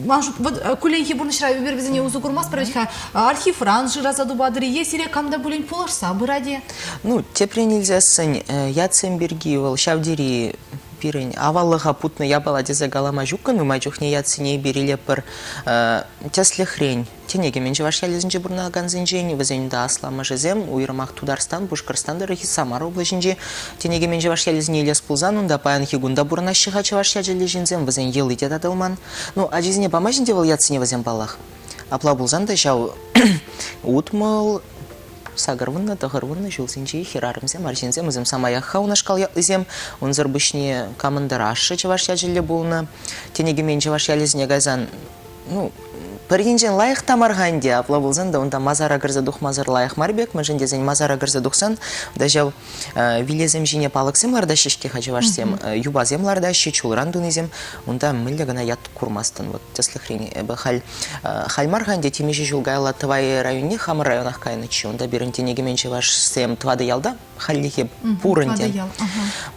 ман шут, вот кулленхи пурнӑҫра эпир вӗсене усӑ курмастпӑр вӗт-ха. Архивран шыраса тупатӑр-и е сире кам та пулин пулӑшса пырать-и? Ну, тепрен илсессӗн, ятсем пирки вӑл ҫав тери пирӗн аваллӑха путнӑ япала тесе калама ҫуккӑ нумай чухне ятсене эпир илетпӗр. Тӗслӗхрен, тӗне кӗмен чӑваш ялӗсенче пурӑнакансенчен, вӗсен унта асламӑшӗсем, уйрӑмах Тутарстан, Пушкӑртстан тӑрӑхӗ, Самар облаҫӗнчи тӗне кӗмен чӑваш ялӗсене илес пулсан, унта паянхи кун та пурӑнаҫҫӗ-ха чӑваш ячӗллӗ ҫынсем, вӗсен йӑли те татӑлман. Ну, ачисене памасть ӗнтӗ вӑл ятсене вӗсем паллах. Апла пулсан та ҫав 60 80 90 ҫулсенчи хӗрарӑмсем, арҫынсем вӗсем самаях-ха унашкал ятлисем. Унсӑр пуҫне камӑн-тӑр ашшӗ чӑваш ячӗллӗ пулнӑ. Тӗне кӗмен чӑваш ялӗсене кайсан, ну, пӗр енчен лайӑх та мар-ха ӗнтӗ, апла пулсан та унта масара кӗрсе тухмасӑр лайӑх мар пек, мӗншӗн тесен масара кӗрсе тухсан унта ҫав вилесем ҫине палӑксем лартаҫҫӗ-ҫке-ха чӑвашсем, юпасем лартаҫҫӗ, чулран тунисем. Унта мӗнле кӑна ят курмастӑн. Вот тӗслӗхрен, эпӗ халь халь мар-ха ӗнтӗ темиҫе ҫул каялла Тӑвай районне хамӑр районах кайнӑччӗ. Унта пирӗн тӗне кӗмен чӑвашсем тӑватӑ ялта хальлӗхе пур ӗнтӗ.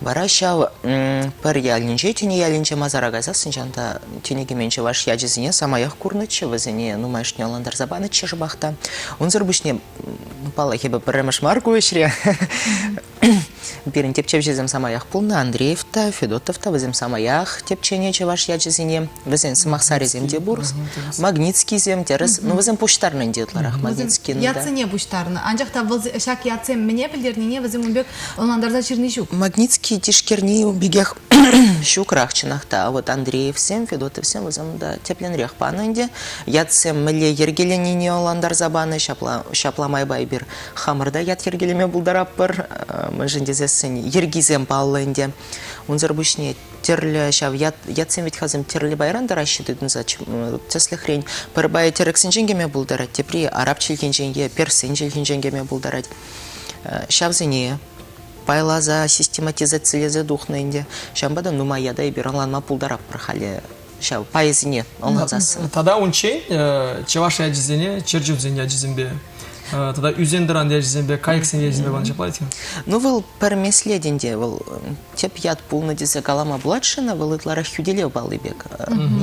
Вара ҫав пӗр ялӗнче, Тӗне ялӗнче масара кайсассӑн ҫавӑнта тӗне кӗмен чӑваш ячӗсене самаях курнӑччӗ, вӗсене нумайӑшне ӑнлантарса панӑччӗ шӑпах та. Унсӑр пуҫне, паллах, эпӗ пӗрремӗш мар ку ӗҫре. Пирӗн тӗпчевҫӗсем самаях пулнӑ. Андреев та, Федотов та вӗсем самаях тӗпченӗ чӑваш ячӗсене. Вӗсен сӑмахсарӗсем те пур. Магнитскисем тӗрӗс. Ну, вӗсем пуҫтарнӑ ӗнтӗ ытларах Магнитскин. Ятсене пуҫтарнӑ. Анчах та вӑл ҫак ятсем мӗне пӗлтернине вӗсем ун пек ӑнлантарса ҫырни ҫук. Магнитский тишкерни ун пекех ҫукрах чӑнах та. Вот Андреевсем, Федотовсем вӗсем та тӗплӗнрех панӑ ӗнтӗ. Ятсем мӗнле йӗркеленине ӑнлантарса панӑ. Ҫапла, ҫапла майпа эпир Хамӑр та ят йӗркелеме пултаратпӑр, мӗншӗн тесессӗн йӗркисем паллӑ ӗнтӗ. Унсӑр пуҫне тӗрлӗ ҫав ят, ятсем вӗт-хасем тӗрлӗ пайран тӑраҫҫӗ тытӑнса. Тӗслӗхрен, пӗр пайӗ тӗрӗксенчен кӗме пултарать, тепри араб чӗлхинчен е перссен чӗлхинчен кӗме пултарать. Ҫавсене пайласа, систематизацилесе тухнӑ ӗнтӗ. Ҫавӑнпа та нумай ята эпир ӑнланма пултаратпӑр халӗ ҫав пайӗсене ӑнлансассӑн. Тата унччен чӑваш ячӗсене чӗрчунсен ячӗсемпе. Тата ӳсен-тӑран ячӗсемпе, кайӑксен ячӗсемпе панӑ ҫапла ведь? Ну, вӑл пӗр меслет ӗнтӗ, вӑл тӗп ят пулнӑ тесе калама пулать-ши ӑна, вӑл ытларах хӳтӗлев палли пек.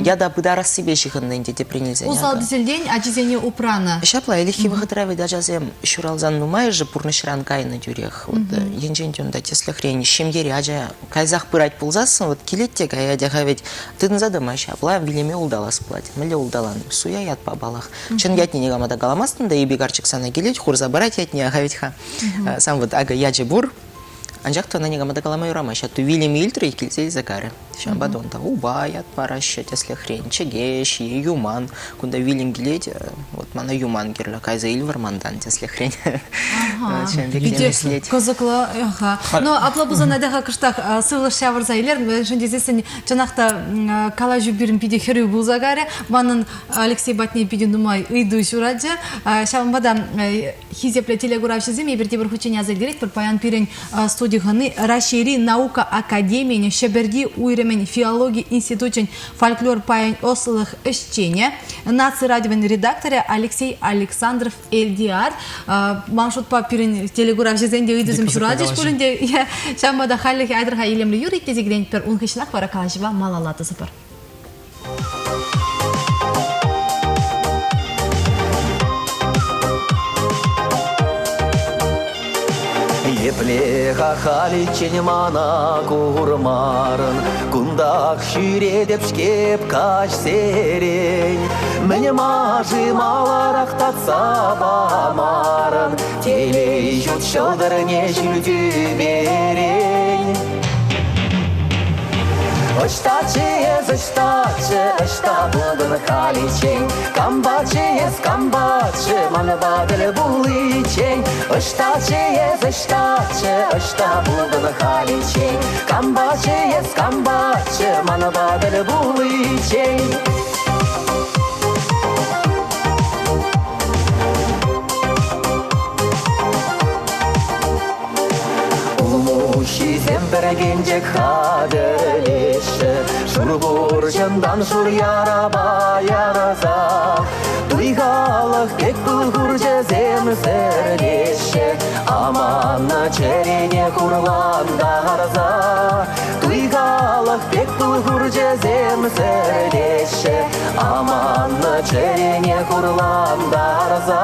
Ята пытарассипе ҫыхӑннӑ ӗнтӗ тӗпрен илсен. Усал тӗселтен ачисене упранӑ. Ҫапла, ӗлӗкхи вӑхӑтра вӗт ачасем ҫуралсан нумайӑшӗ пурнӑҫран кайнӑ тӳрех. Вот енчен те унта тӗслӗхрен ҫемьере ача кайсах пырать пулсассӑн, вот килет те каять-ха ведь тытӑнса тӑмасть, апла вилӗме улталас пулать. Мӗнле улталан? Суя ятпа паллах. Чӑн ятне никама та каламастӑн та, эпи карчӑк сана килет, хурса парать ятне, аха ведь-ха. Сан вот акӑ ячӗ пур, анчах та ӑна никама та калама юрамасть. Атту вилӗм илтрӗ, килсе илсе карӗ. Ҫавӑнпа та унта упа ят параҫҫӗ, тӗслӗхрен, чӗкеҫ е юман. Кунта вилӗм килет, вот мана юман кирлӗ, кайса ил вӑрмантан, тӗслӗхрен. Питӗ кӑсӑклӑ. Ну, апла пулсан атя-ха кӑштах сывлӑш ҫавӑрса илер, мӗншӗн тесессӗн чӑнах та калаҫу пирӗн питӗ хӗрӳ пулса карӗ. Манӑн Алексей патне питӗ нумай ыйту ҫуралчӗ. Ҫавӑнпа та хисеплӗ телекуравҫӑсем эпир тепӗр хутчен аса илтеретпӗр. Паян пирӗн студи хӑни Раҫҫейри наука академийӗн Ҫӗпӗрти уйрӑмӗн филологи институчӗн фольклор пайӗн ӑслӑлӑх ӗҫченӗ, наци радиовӗн редакторӗ Алексей Александров Элтияр. Ман шутпа пирӗн телекуравҫӑсен те ыйтусем ҫуралчӗҫ пулин те ҫавӑнпа та хальлӗхе айтӑр-ха илемлӗ юрӑ итлесе киленетпӗр. Ун хыҫҫӑнах вара калаҫӑва малалла тӑсӑпӑр. Епле-ха халиччен мана курмарӑн, Кунтах ҫӳретӗп-ҫке каҫсерен. Мӗн-ма-ши маларах татса памарӑн, Телей ҫут ҫӑлтӑрне ҫӳл тӳперен. Ӑҫтаччӗ эс, ӑҫтаччӗ, ӑҫта пултӑн халиччен? Кампаччӗ эс, кампаччӗ, манпа тӗл пуличчен? Ӑҫтаччӗ эс, ӑҫтаччӗ, ӑҫта пултӑн халиччен? Кампаччӗ эс, кампаччӗ, манпа тӗл пуличчен? Улмуҫҫисем пӗркенчӗк хатӗрлеҫҫӗ, Шур пурҫӑнтан шур ярапа ярса. Туй халӑх пек пыл хурчӗсем сӗрлеҫҫӗ, Аманнӑ чӗрене хурлантарса. Туй халӑх пек пыл хурчӗсем сӗрлеҫҫӗ, Аманнӑ чӗрене хурлантарса.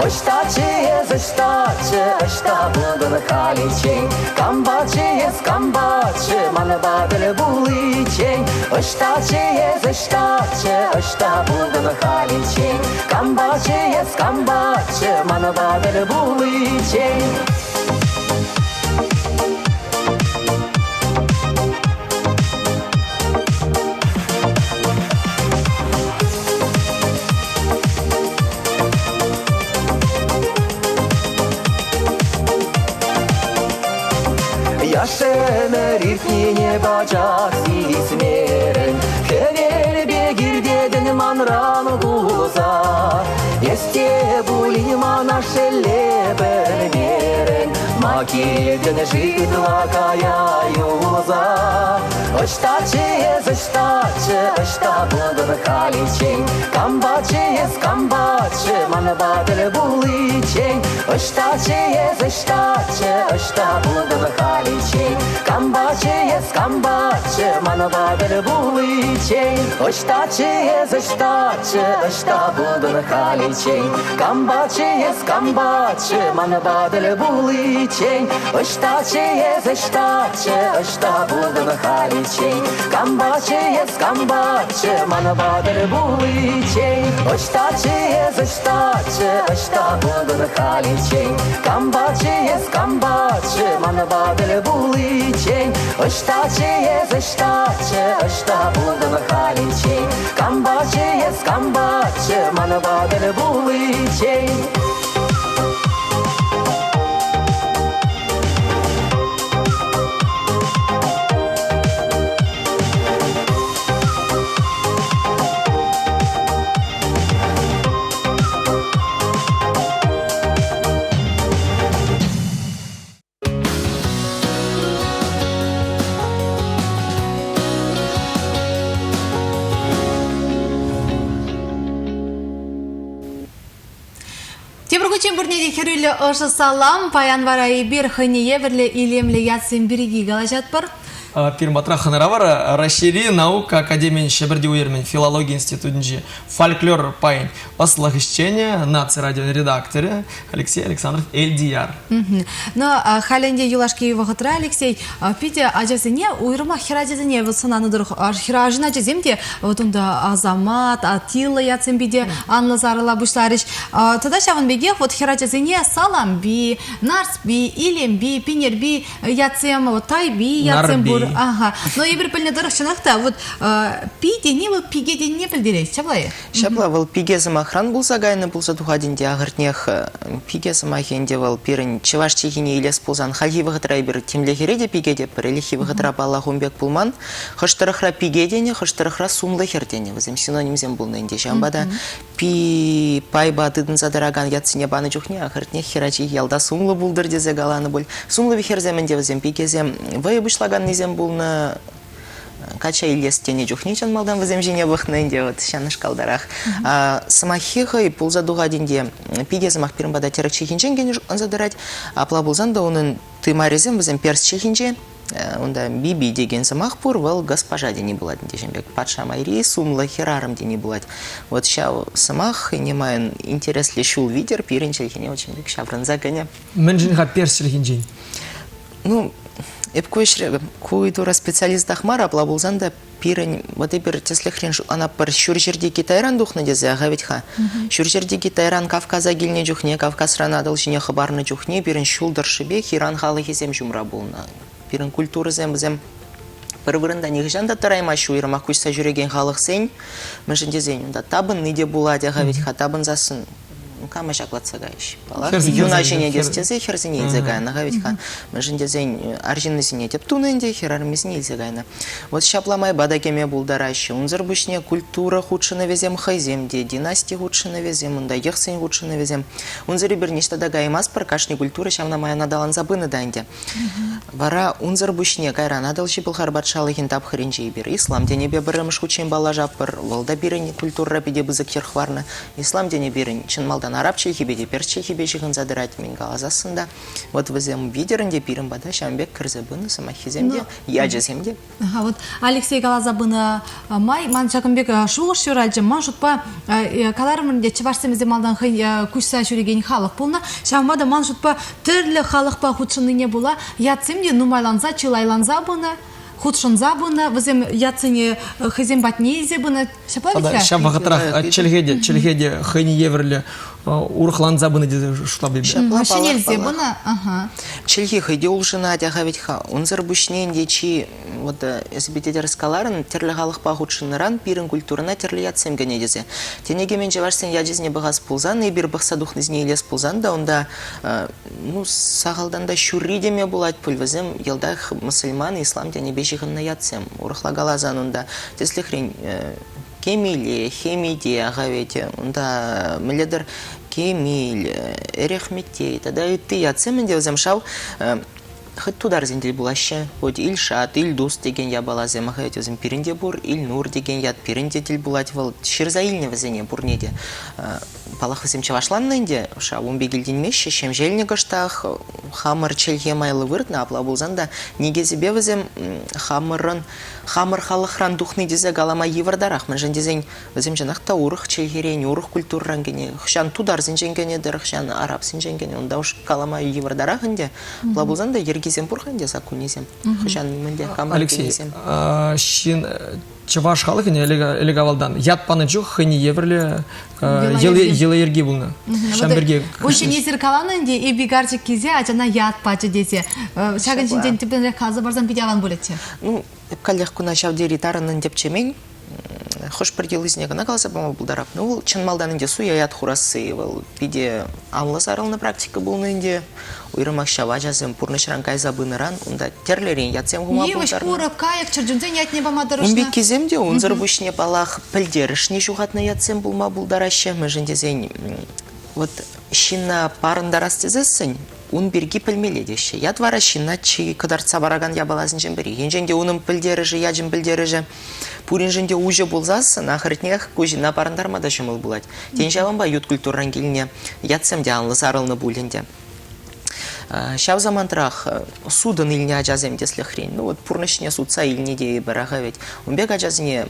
Ӑҫтаччӗ эс, ӑҫтаччӗ, ӑҫта пултӑн халиччен? Кампаччӗ эс, кампаччӗ, манпа тӗл пуличчен? Ӑҫтаччӗ эс, ӑҫтаччӗ, ӑҫта пултӑн халиччен? Кампаччӗ эс, кампаччӗ, манпа тӗл пуличчен? Яш ӗмӗр иртнине пачах сисмерӗн, Хӗвел пек иртетӗн манран кулса. Эс те пулин мана шелле пӗлмерӗн, Ма килтӗн-ши ытла кая юлса? Ӑҫтаччӗ эс, ӑҫтаччӗ, ӑҫта пултӑн халиччен? Кампаччӗ эс, кампаччӗ, манпа тӗл пуличчен? Ӑҫтаччӗ эс, ӑҫтаччӗ, ӑҫта пултӑн халиччен? Кампаччӗ эс, кампаччӗ, манпа тӗл пуличчен? Ӑҫтаччӗ эс, ӑҫтаччӗ, ӑҫта пултӑн халиччен? Кампаччӗ эс, кампаччӗ, манпа тӗл пуличчен? Ӑҫтаччӗ эс, ӑҫтаччӗ, ӑҫта пултӑн халиччен? Кампаччӗ эс, кампаччӗ, манпа тӗл пуличчен? Ӑҫтаччӗ эс, ӑҫтаччӗ, ӑҫта пултӑн халиччен? Кампаччӗ эс, кампаччӗ, манпа тӗл пуличчен? Ӑҫтаччӗ эс, ӑҫтаччӗ, ӑҫта пултӑн халиччен? Кампаччӗ эс, кампаччӗ, манпа тӗл пуличчен? Тепӗр хутчен пурне те хӗрӳллӗ ӑшӑ салам. Паян вара эпир хӑйне евӗрлӗ илемлӗ ятсем пирки калаҫатпӑр. Пирӗн патра хӑнара вара Раҫҫейри наука академийӗн Ҫӗпӗрти уйрӑмӗн филологи институтӗнчи фольклор пайӗн ӑслӑх ӗҫченӗ, наци радион редакторӗ Алексей Александров Эльдияр. Но халь ӗнтӗ юлашки вӑхӑтра, Алексей, питӗ ачасене, уйрӑмах хӗрачасене вӑт сӑнанӑ тӑрӑх, хӗрарӑм ачасем те вот унта Асамат, Атила ятсем питӗ анлӑ сарӑла пуҫларӗҫ. Тата ҫавӑн пекех вот хӗрачасене Салампи, Нарспи, Илемпи, Пинерпи ятсем, вот Тайпи ятсем пур. Ага. Но эпир пӗлнӗ тӑрӑх чӑнах та вот пи тени вӑл пике тенине пӗлтерет, ҫапла-и? Ҫапла вӑл пике сӑмахран пулса кайнӑ пулса тухать ӗнтӗ ахӑртнех. Пике сӑмахӗ ӗнтӗ вӑл пирӗн чӑваш чӗлхине илес пулсан хальхи вӑхӑтра эпир темле хӗре те пике тетпӗр. Ӗлӗкхи вӑхӑтра паллах ун пек пулман. Хӑш тӑрӑхра пике тенӗ, хӑш тӑрӑхра сумлӑ хӗр тенӗ. Вӗсем синонимсем пулнӑ ӗнтӗ. Ҫавӑнпа та пи пайпа тытӑнса тӑракан ятсене панӑ чухне ахӑртнех хӗрачи ялта сумлӑ пултӑр тесе каланӑ пуль. Сумлӑ хӗрсем ӗнтӗ вӗсем пикесем вӑйӑ пуҫлаканнисем пулнӑ. Качча илес тенӗ чухне чӑн малтан вӗсем ҫине пӑхнӑ ӗнтӗ, вот ҫавнашкалтарах. Сӑмаххи хӑй пулса тухать ӗнтӗ. Пике сӑмах пирӗн пата тӗрӗк чӗлхинчен кӗнӗ шутланса тӑрать. Апла пулсан та унӑн тымарӗсем вӗсем перс чӗлхинче. Унта биби текен сӑмах пур, вӑл госпожа тени пулать ӗнтӗ ҫын пек. Патша майри, сумлӑ хӗрарӑм тени пулать. Вот ҫав сӑмах хӑйне майӑн интереслӗ ҫул витӗр пирӗн чӗлхене вот ҫын пек ҫаврӑнса кӗнӗ. Мӗншӗн-ха перс чӗлхинчен? Ну, эп ку ӗҫре, ку ыйтура специалистах мар, апла пулсан та пирӗн, вот эпир тӗслӗхрен шутланатпӑр, ҫурҫӗрти Китайран тухнӑ тесе, аха вӗт-ха. Ҫурҫӗрти Китайран Кавказа килнӗ чухне, Кавказран Атӑл ҫине хӑпарнӑ чухне пирӗн ҫул тӑршшӗпех Иран халӑхӗсем ҫумра пулнӑ. Пирӗн культурӑсем вӗсем пӗр вырӑнта нихӑҫан та тӑраймаҫҫӗ, уйрӑмах куҫса ҫӳрекен халӑхсен. Мӗншӗн тесен унта тапӑнни те пулать, аха вӗт-ха, тапӑнсассӑн кама ҫаклатса кайӗҫ? Паллах, юна ҫӗнетес тесе хӗрсене илсе кайнӑ-ха вӗт-ха. Мӗншӗн тесен арҫыннисене тӗп тунӑ ӗнтӗ, хӗрарӑмӗсене илсе кайнӑ. Вот ҫапла майпа та кӗме пултараҫҫӗ. Унсӑр пуҫне культура хутшӑнӑвӗсем хӑйсем те, династи хутшӑнӑвӗсем, унта йӑхсен хутшӑнӑвӗсем. Унсӑр эпир ниҫта та каймастпӑр, кашни культура ҫавна май аталанса пынӑ та ӗнтӗ. Вара унсӑр пуҫне кайран Атӑлҫи Пӑлхар патшалӑхӗн тапхӑрӗнче эпир ислам тӗнӗпе пӗрремӗш хутчен паллашатпӑр. Вӑл та пирӗн культурӑра питӗ пысӑк йӗр хӑварнӑ. Ислам тӗнӗ пирӗн чӑн малтан араб чӗлхипе те перс чӗлхипе ҫыхӑнса тӑрать, мӗн каласассӑн та. Вот вӗсем витӗр ӗнтӗ пирӗн пата ҫавӑн пек кӗрсе пынӑ сӑмаххисем те, ячӗсем те. Ага, вот Алексей каласа пынӑ май ман ҫакӑн пек шухӑш ҫуралчӗ. Ман шутпа каларӑмӑр ӗнтӗ, чӑвашсем вӗсем малтан хӑй куҫса ҫӳрекен халӑх пулнӑ. Ҫавӑнпа та ман шутпа тӗрлӗ халӑхпа хутшӑннине пула ятсем те нумайланса, чылайланса пынӑ, хутшӑнса пынӑ. Вӗсем ятсене хӑйсем патне илсе пынӑ. Ҫапла Тата ҫав вӑхӑтрах чӗлхе те, чӗлхе те хӑйне евӗрлӗ урӑхланса пынӑ тесе шутлап эпӗ. Ҫапла, Ҫӗнелсе пынӑ. Ага. Чӗлхе хӑй те улшӑнать, аха вӗт-ха. Унсӑр пуҫне ӗнтӗ чи вот эсӗ питӗ тӗрӗс каларӑн, тӗрлӗ халӑхпа хутшӑннӑран пирӗн культурӑна тӗрлӗ ятсем кӗнӗ тесе. Тӗне чӑвашсен ячӗсене пӑхас пулсан, эпир пӑхса тухнисене илес пулсан та унта ну, сахалтан та ҫурри теме пулать пуль. Вӗсем йӑлтах мӑсӑльман, ислам тӗнӗпе ҫыхӑннӑ ятсем. Урӑхла каласан унта, тӗслӗхрен, Кемиле, Хемиде, аха вӗт, унта мӗнле-тӗр Кемиль, Эрехметей тата ытти ятсем ӗнтӗ вӗсем шав хӑть тутарсен тӗл пулаҫҫӗ. Хоть Ильшат, Ильдус текен япаласем, аха вӗт вӗсем пирӗн те пур, Ильнур текен ят пирӗн те тӗл пулать вӑл. Ҫырса илнӗ вӗсене пурне те. Паллах, вӗсем чӑвашланнӑ ӗнтӗ, шав ун пек илтӗнмеҫҫӗ, ҫемҫелнӗ кӑштах, хамӑр чӗлхе майлӑ выртнӑ, апла пулсан та никӗсӗпе вӗсем хамӑрӑн, хамӑр халӑхран тухни тесе калама йывӑртарах, мӗншӗн тесен вӗсем чӑнах та урӑх чӗлхерен, урӑх культурӑран кӗнӗ. Хӑҫан тутарсенчен кӗнӗ-тӗр, хӑҫан арабсенчен кӗнӗ, унта уж калама йывӑртарах ӗнтӗ. Апла пулсан та йӗркисем пур-ха ӗнтӗ, саккунӗсем. Хӑҫан мӗнле камран Алексей, кӗнисем. ҫын чӑваш халӑхӗн ӗлӗк-авалтан ят панӑ чух хӑйне евӗрлӗ йӑла-йӗрки пулнӑ. Ҫавӑн пирки Унччен эсир каланӑ ӗнтӗ, эпи карчӑк килсе ачана ят пачӗ тесе. Ҫакӑн ҫинчен тӗплӗнрех каласа парсан питӗ аван пулӗччӗ. Ну, эп каллех куна ҫав тери тарӑннӑн тӗпчемен. Хӑш-пӗр йӑлисене кӑна каласа пама пултарап. Ну, вӑл чӑн малтан ӗнтӗ суя ят хурасси, вӑл питӗ анлӑ сарӑлнӑ практика пулнӑ ӗнтӗ. Уйрӑмах ҫав ачасем пурнӑҫран кайса пынӑран унта тӗрлӗрен ятсем хума Йывӑҫ, пултарнӑ. курӑк, кайӑк, чӗрчунсен ятне пама тӑрӑшнӑ. Ун пеккисем те унсӑр пуҫне, паллах, пӗлтерӗшне ҫухатнӑ ятсем пулма пултараҫҫӗ. Мӗншӗн тесен вот ҫынна парӑнтарас тесессӗн. Ун пирки пӗлмелле теҫҫӗ. Ят вара ҫынна чи кӑтартса паракан япаласенчен пӗри. Енчен те унӑн пӗлтерӗшӗ, ячӗн пӗлтерӗшӗ пуриншӗн те уҫӑ пулсассӑн, ахӑртнех, ку ҫынна парӑнтарма та ҫӑмӑл пулать. Тен, ҫавӑнпа ют культурӑран килнӗ ятсем те анлӑ сарӑлнӑ пуль ӗнтӗ. Ҫав самантрах сутӑн илнӗ ачасем тӗслӗхрен, ну вот пурнӑҫне сутса илни тейӗпӗр аха вӗт. Ун пек ачасене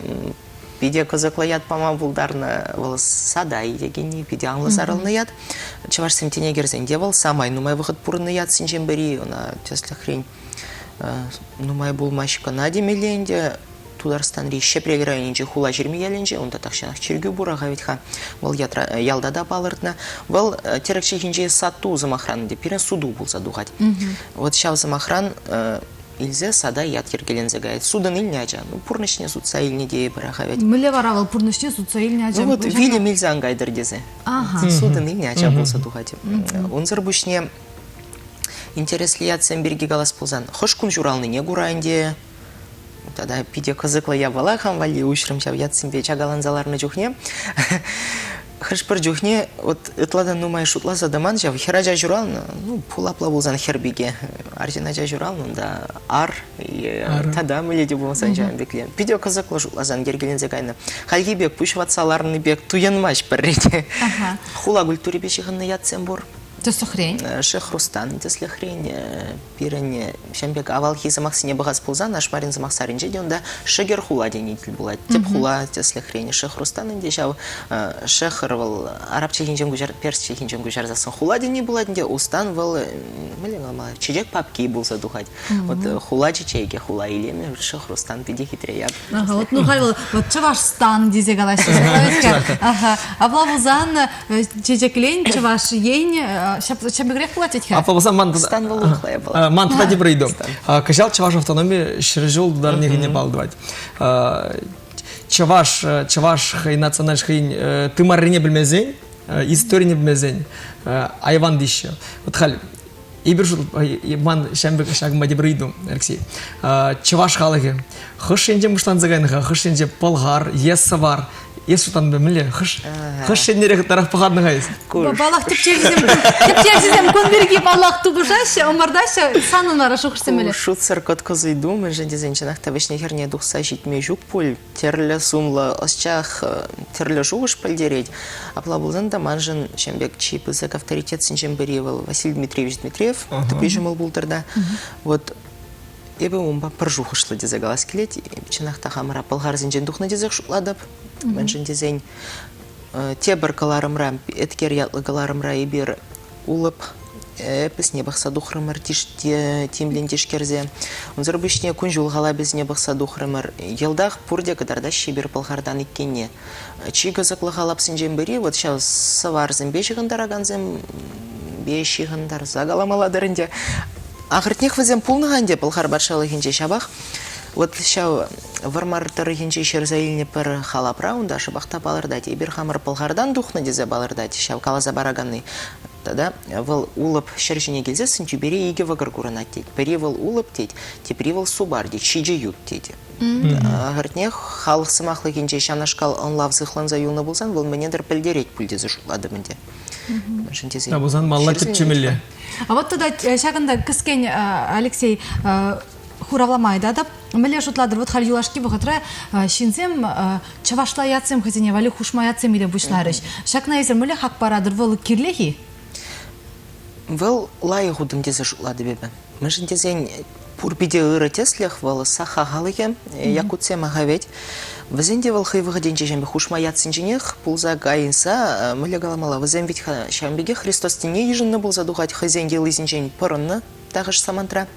питӗ кӑсӑклӑ ят пама пултарнӑ. Вӑл Садай текенни, питӗ анлӑ сарӑлнӑ ят. Чӑвашсем тӗне кӗрсен те вӑл самай нумай вӑхӑт пурӑннӑ ятсенчен пӗри. Ӑна тӗслӗхрен нумай пулмасть кӑна темелле ӗнтӗ. Тутарстанри Ҫӗпрел районӗнчи Хула ҫырми ялӗнче, унта тахҫанах чиркӳ пур-ха вӗт-ха, вӑл ятра, ялта та палӑртнӑ. Вӑл тӗрӗк чӗлхинчи сату сӑмахран ӗнтӗ пирӗн суту пулса тухать. Вот ҫав сӑмахран илсе сада ят йӗркеленсе каять. Сутӑн илнӗ ача, ну, пурнӑҫне сутса илнӗ тейӗпӗр-ха вӗт. Мӗнле вара вӑл пурнӑҫне сутса илнӗ ача? Ну вот вилӗм илсе ан кайтӑр тесе. Сутӑн илнӗ ача пулса тухать. Унсӑр пуҫне интереслӗ ятсем пирки калас пулсан, хӑш кун ҫуралнине кура ӗнтӗ тата питӗ кӑсӑклӑ япала хам валли уҫрӑм ҫав ятсемпе чакаланса ларнӑ чухне. Хӑш-пӗр чухне вот ытла та нумай шутласа тӑман ҫав хӗрача ҫуралнӑ, ну, пулапла пулсан хӗр-пике, арҫын ача ҫуралнӑ, унта ар, тата мӗнле те пулсан ҫавӑн пекле. Питӗ кӑсӑклӑ шутласан йӗркеленсе кайнӑ. Хальхи пек пуҫ ватса ларнӑ пек туйӑнмасть пӗрре те. Хула культурипе ҫыхӑннӑ ятсем пур. Тӗслӗхрен? Шехрустан тӗслӗхрен, Пирӗн ҫавӑн пек авалхи сӑмахсене пӑхас пулсан, Ашмарин сӑмахсарӗнче те унта Шӗкӗр хула тени тӗл пулать. Тӗп хула тӗслӗхрен Шехрустан ӗнтӗ ҫав Шехр вӑл араб чӗлхинчен куҫар, перс чӗлхинчен куҫарсассӑн хула тени пулать ӗнтӗ, Устан вӑл мӗнле калама, чечек папки пулса тухать. Вот хула чечекӗ, хула илемӗ Шехрустан питӗ хитре ят. Ага, вот ну халь вӑл вот Чӑвашстан тесе калаҫҫӗ. Ага, апла пулсан чечеклен Чӑваш Ен ҫав пекрех пулать тет-ха. Апла пулсан ман Стан вӑл урӑхла япала. Ман тата тепӗр ыйту. Кӑҫал Чӑваш автономи ҫӗршыв тутарнихине палӑртать. Чӑваш чӑваш хӑй националь хӑйӗн тымаррине пӗлмесен, историне пӗлмесен айван теҫҫӗ. Вот халь Эпир ман ҫакӑнпа тепӗр ыйту, Алексей. Чӑваш халӑхӗ хӑш енчен пуҫланса кайнӑ-ха? Хӑш енче пӑлхар е сӑвар? Эс шутланнӑ мӗнле? Хӑш хӑш еннерех ытларах пӑхатнӑ-ха эс? Паллах, тӗпчевҫӗсем тӗпчевҫӗсем кун пирки паллах тупӑшаҫҫӗ, ӑмӑртаҫҫӗ. Санӑн вара шухӑшсем мӗнле? Шутсӑр кӑткӑс ыйту, мӗншӗн тесен чӑнах та вӗҫне-хӗрне тухса ҫитме ҫук пуль. Тӗрлӗ сумлӑ ӑсчах тӗрлӗ шухӑш пӗлтерет. Апла пулсан та маншӑн ҫавӑн пек чи пысӑк авторитетсенчен пӗри вӑл Василий Дмитриевич Дмитриев, тӗпри ҫӑмӑл пултӑр та. Вот эпӗ унпа пӗр шухӑшлӑ тесе калас килет. Чӑнах та хамӑра пӑлхарсенчен тухнӑ тесех шутлатӑп. Мӗншӗн тесен тепӗр кӑларӑмра, Эткер ятлӑ кӑларӑмра эпир Улӑп эпосне пӑхса тухрӑмӑр тимлӗн тишкерсе. Унсӑр пуҫне кун-ҫул халапӗсене пӑхса тухрӑмӑр. Йӑлтах пурте кӑтартаҫҫӗ эпир пӑлхартан иккенне. Чи кӑсӑклӑ халапсенчен пӗри вот ҫав сӑварсемпе ҫыхӑнтаракансемпе ҫыхӑнтарса каламалла-тӑр ӗнтӗ. Ахӑртнех вӗсем пулнӑ-ха ӗнтӗ Пӑлхар патшалӑхӗнче ҫапах. Вот ҫав Вӑрмар тӑрӑхӗнче ҫырса илнӗ пӗр халапра унта шӑпах та палӑртать. Эпир хамӑр Пӑлхартан тухнӑ тесе палӑртать ҫав каласа параканни. Тата вӑл улӑп ҫӗр ҫине килсессӗн тӳпере икӗ вӑкӑр курӑнать тет. Пӗри вӑл улӑп тет, тепри вӑл супар тет, ҫичӗ ют тет. Ахӑртнех халӑх сӑмахлӑхӗнче ҫавнашкал ӑнлав сыхланса юлнӑ пулсан вӑл мӗне-тӗр пӗлтерет пуль тесе шутлатӑп ӗнтӗ. Мӗншӗн тесен Та пулсан малла тӗпчемелле. А вот тата ҫакӑнта кӗскен Алексей хуравлама ыйтатӑп. Мӗнле шутлатӑр, вот халь юлашки вӑхӑтра ҫынсем чӑвашла ятсем хӑйсене валли хушма ятсем иле пуҫларӗҫ. Ҫакна эсир мӗнле хак паратӑр? Вӑл кирлех-и? Вӑл лайӑх утӑм тесе шутлатӑп эпӗ. Мӗншӗн тесен пур питӗ ырӑ тӗслӗх вӑл саха халӑхӗ, якутсем ахавет. Вӗсен те вӑл хӑй вӑхӑтӗнче ҫавӑн пек хушма ятсенченех пулса кайса, мӗнле каламалла, вӗсем вӗт-ха ҫавӑн пекех Христос тӗнне йышӑннӑ пулса тухать, хӑйсен йӑлисенчен пӑрӑннӑ тахӑш самантра.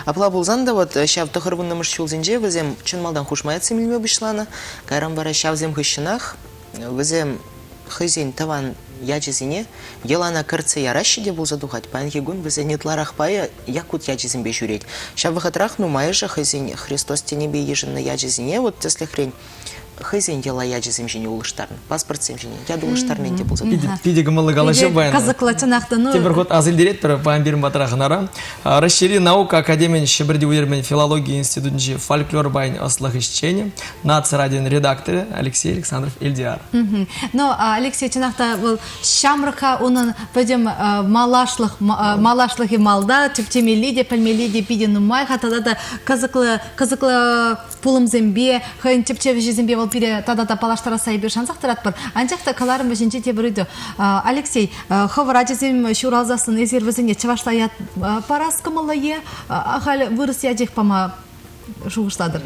Апла пулсан та вот ҫав тӑхӑрвуннӑмӗш ҫулсенче вӗсем чӑн малтан хушма ятсем илме пуҫланӑ. Кайран вара ҫавсем хыҫҫӑнах вӗсем хӑйсен тӑван ячӗсене йӑлана кӗртсе яраҫҫӗ те пулса тухать. Паянхи кун вӗсен ытларах пайӗ якут ячӗсемпе ҫӳрет. Ҫав вӑхӑтрах нумайӑшӗ хӑйсен Христос тӗнӗпе йышӑннӑ ячӗсене, вот тӗслӗхрен, хӑйсен йӑла ячӗсем ҫине улӑштарнӑ, паспортсем ҫине ят улӑштарни те пулса тухнӑ. Питӗ кӑмӑллӑ калаҫу паян. Кӑсӑклӑ, чӑнах та. Ну... Тепӗр хут ас илтеретпӗр, паян пирӗн патра хӑнара. Раҫҫейри наука академийӗн Ҫӗпӗрти уйрӑмӗн филологи институтӗнчи фольклор пайӗн ӑслӑх ӗҫченӗ, наци радион редакторӗ Алексей Александров Эльдиар. Ну, Алексей, чӑнах та вӑл ҫамрӑк-ха, унӑн пӗтӗм малашлӑх, малашлӑхӗ малта, тӗпчемелли те, пӗлмелли те питӗ нумай-ха тата та кӑсӑклӑ, кӑсӑклӑ пулӑмсемпе, хӑйӗн тӗпчевҫисемпе вӑл пире тата та паллаштарасса эпир шансах тӑратпӑр. Анчах та кӑларӑм вӗҫӗнче тепӗр ыйту. Алексей, хӑвӑр ачасем ҫуралсассӑн эсир вӗсене чӑвашла ят парас кӑмӑллӑ е ахаль вырӑс ячех пама шухӑшлатӑр?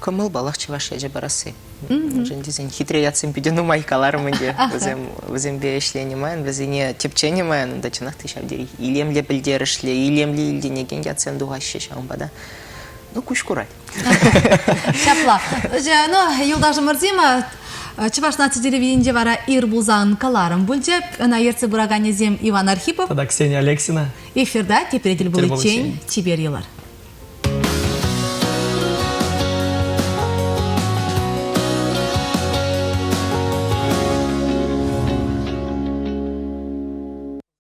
Кӑмӑлпалах чӑваш ячӗ парасси. Мӗншӗн тесен хитре ятсем питӗ нумай каларӑм ӗнтӗ. Вӗсем вӗсемпе ӗҫленӗ майӑн, вӗсене тӗпченӗ майӑн унта чӑнах та ҫав тери илемлӗ пӗлтерӗшлӗ, илемлӗ илтӗнекен ятсем тухаҫҫӗ ҫавӑнпа та. Ну, куҫ курать. Ҫапла. Ну, юлташӑмӑрсем, Чӑваш наци телевиденинче вара ир пулсан кӑларӑм пулчӗ. Ӑна ертсе пыраканӗсем Иван Архипов тата Ксения Алексина. Эфирта тепре тӗл пуличчен чипер юлар.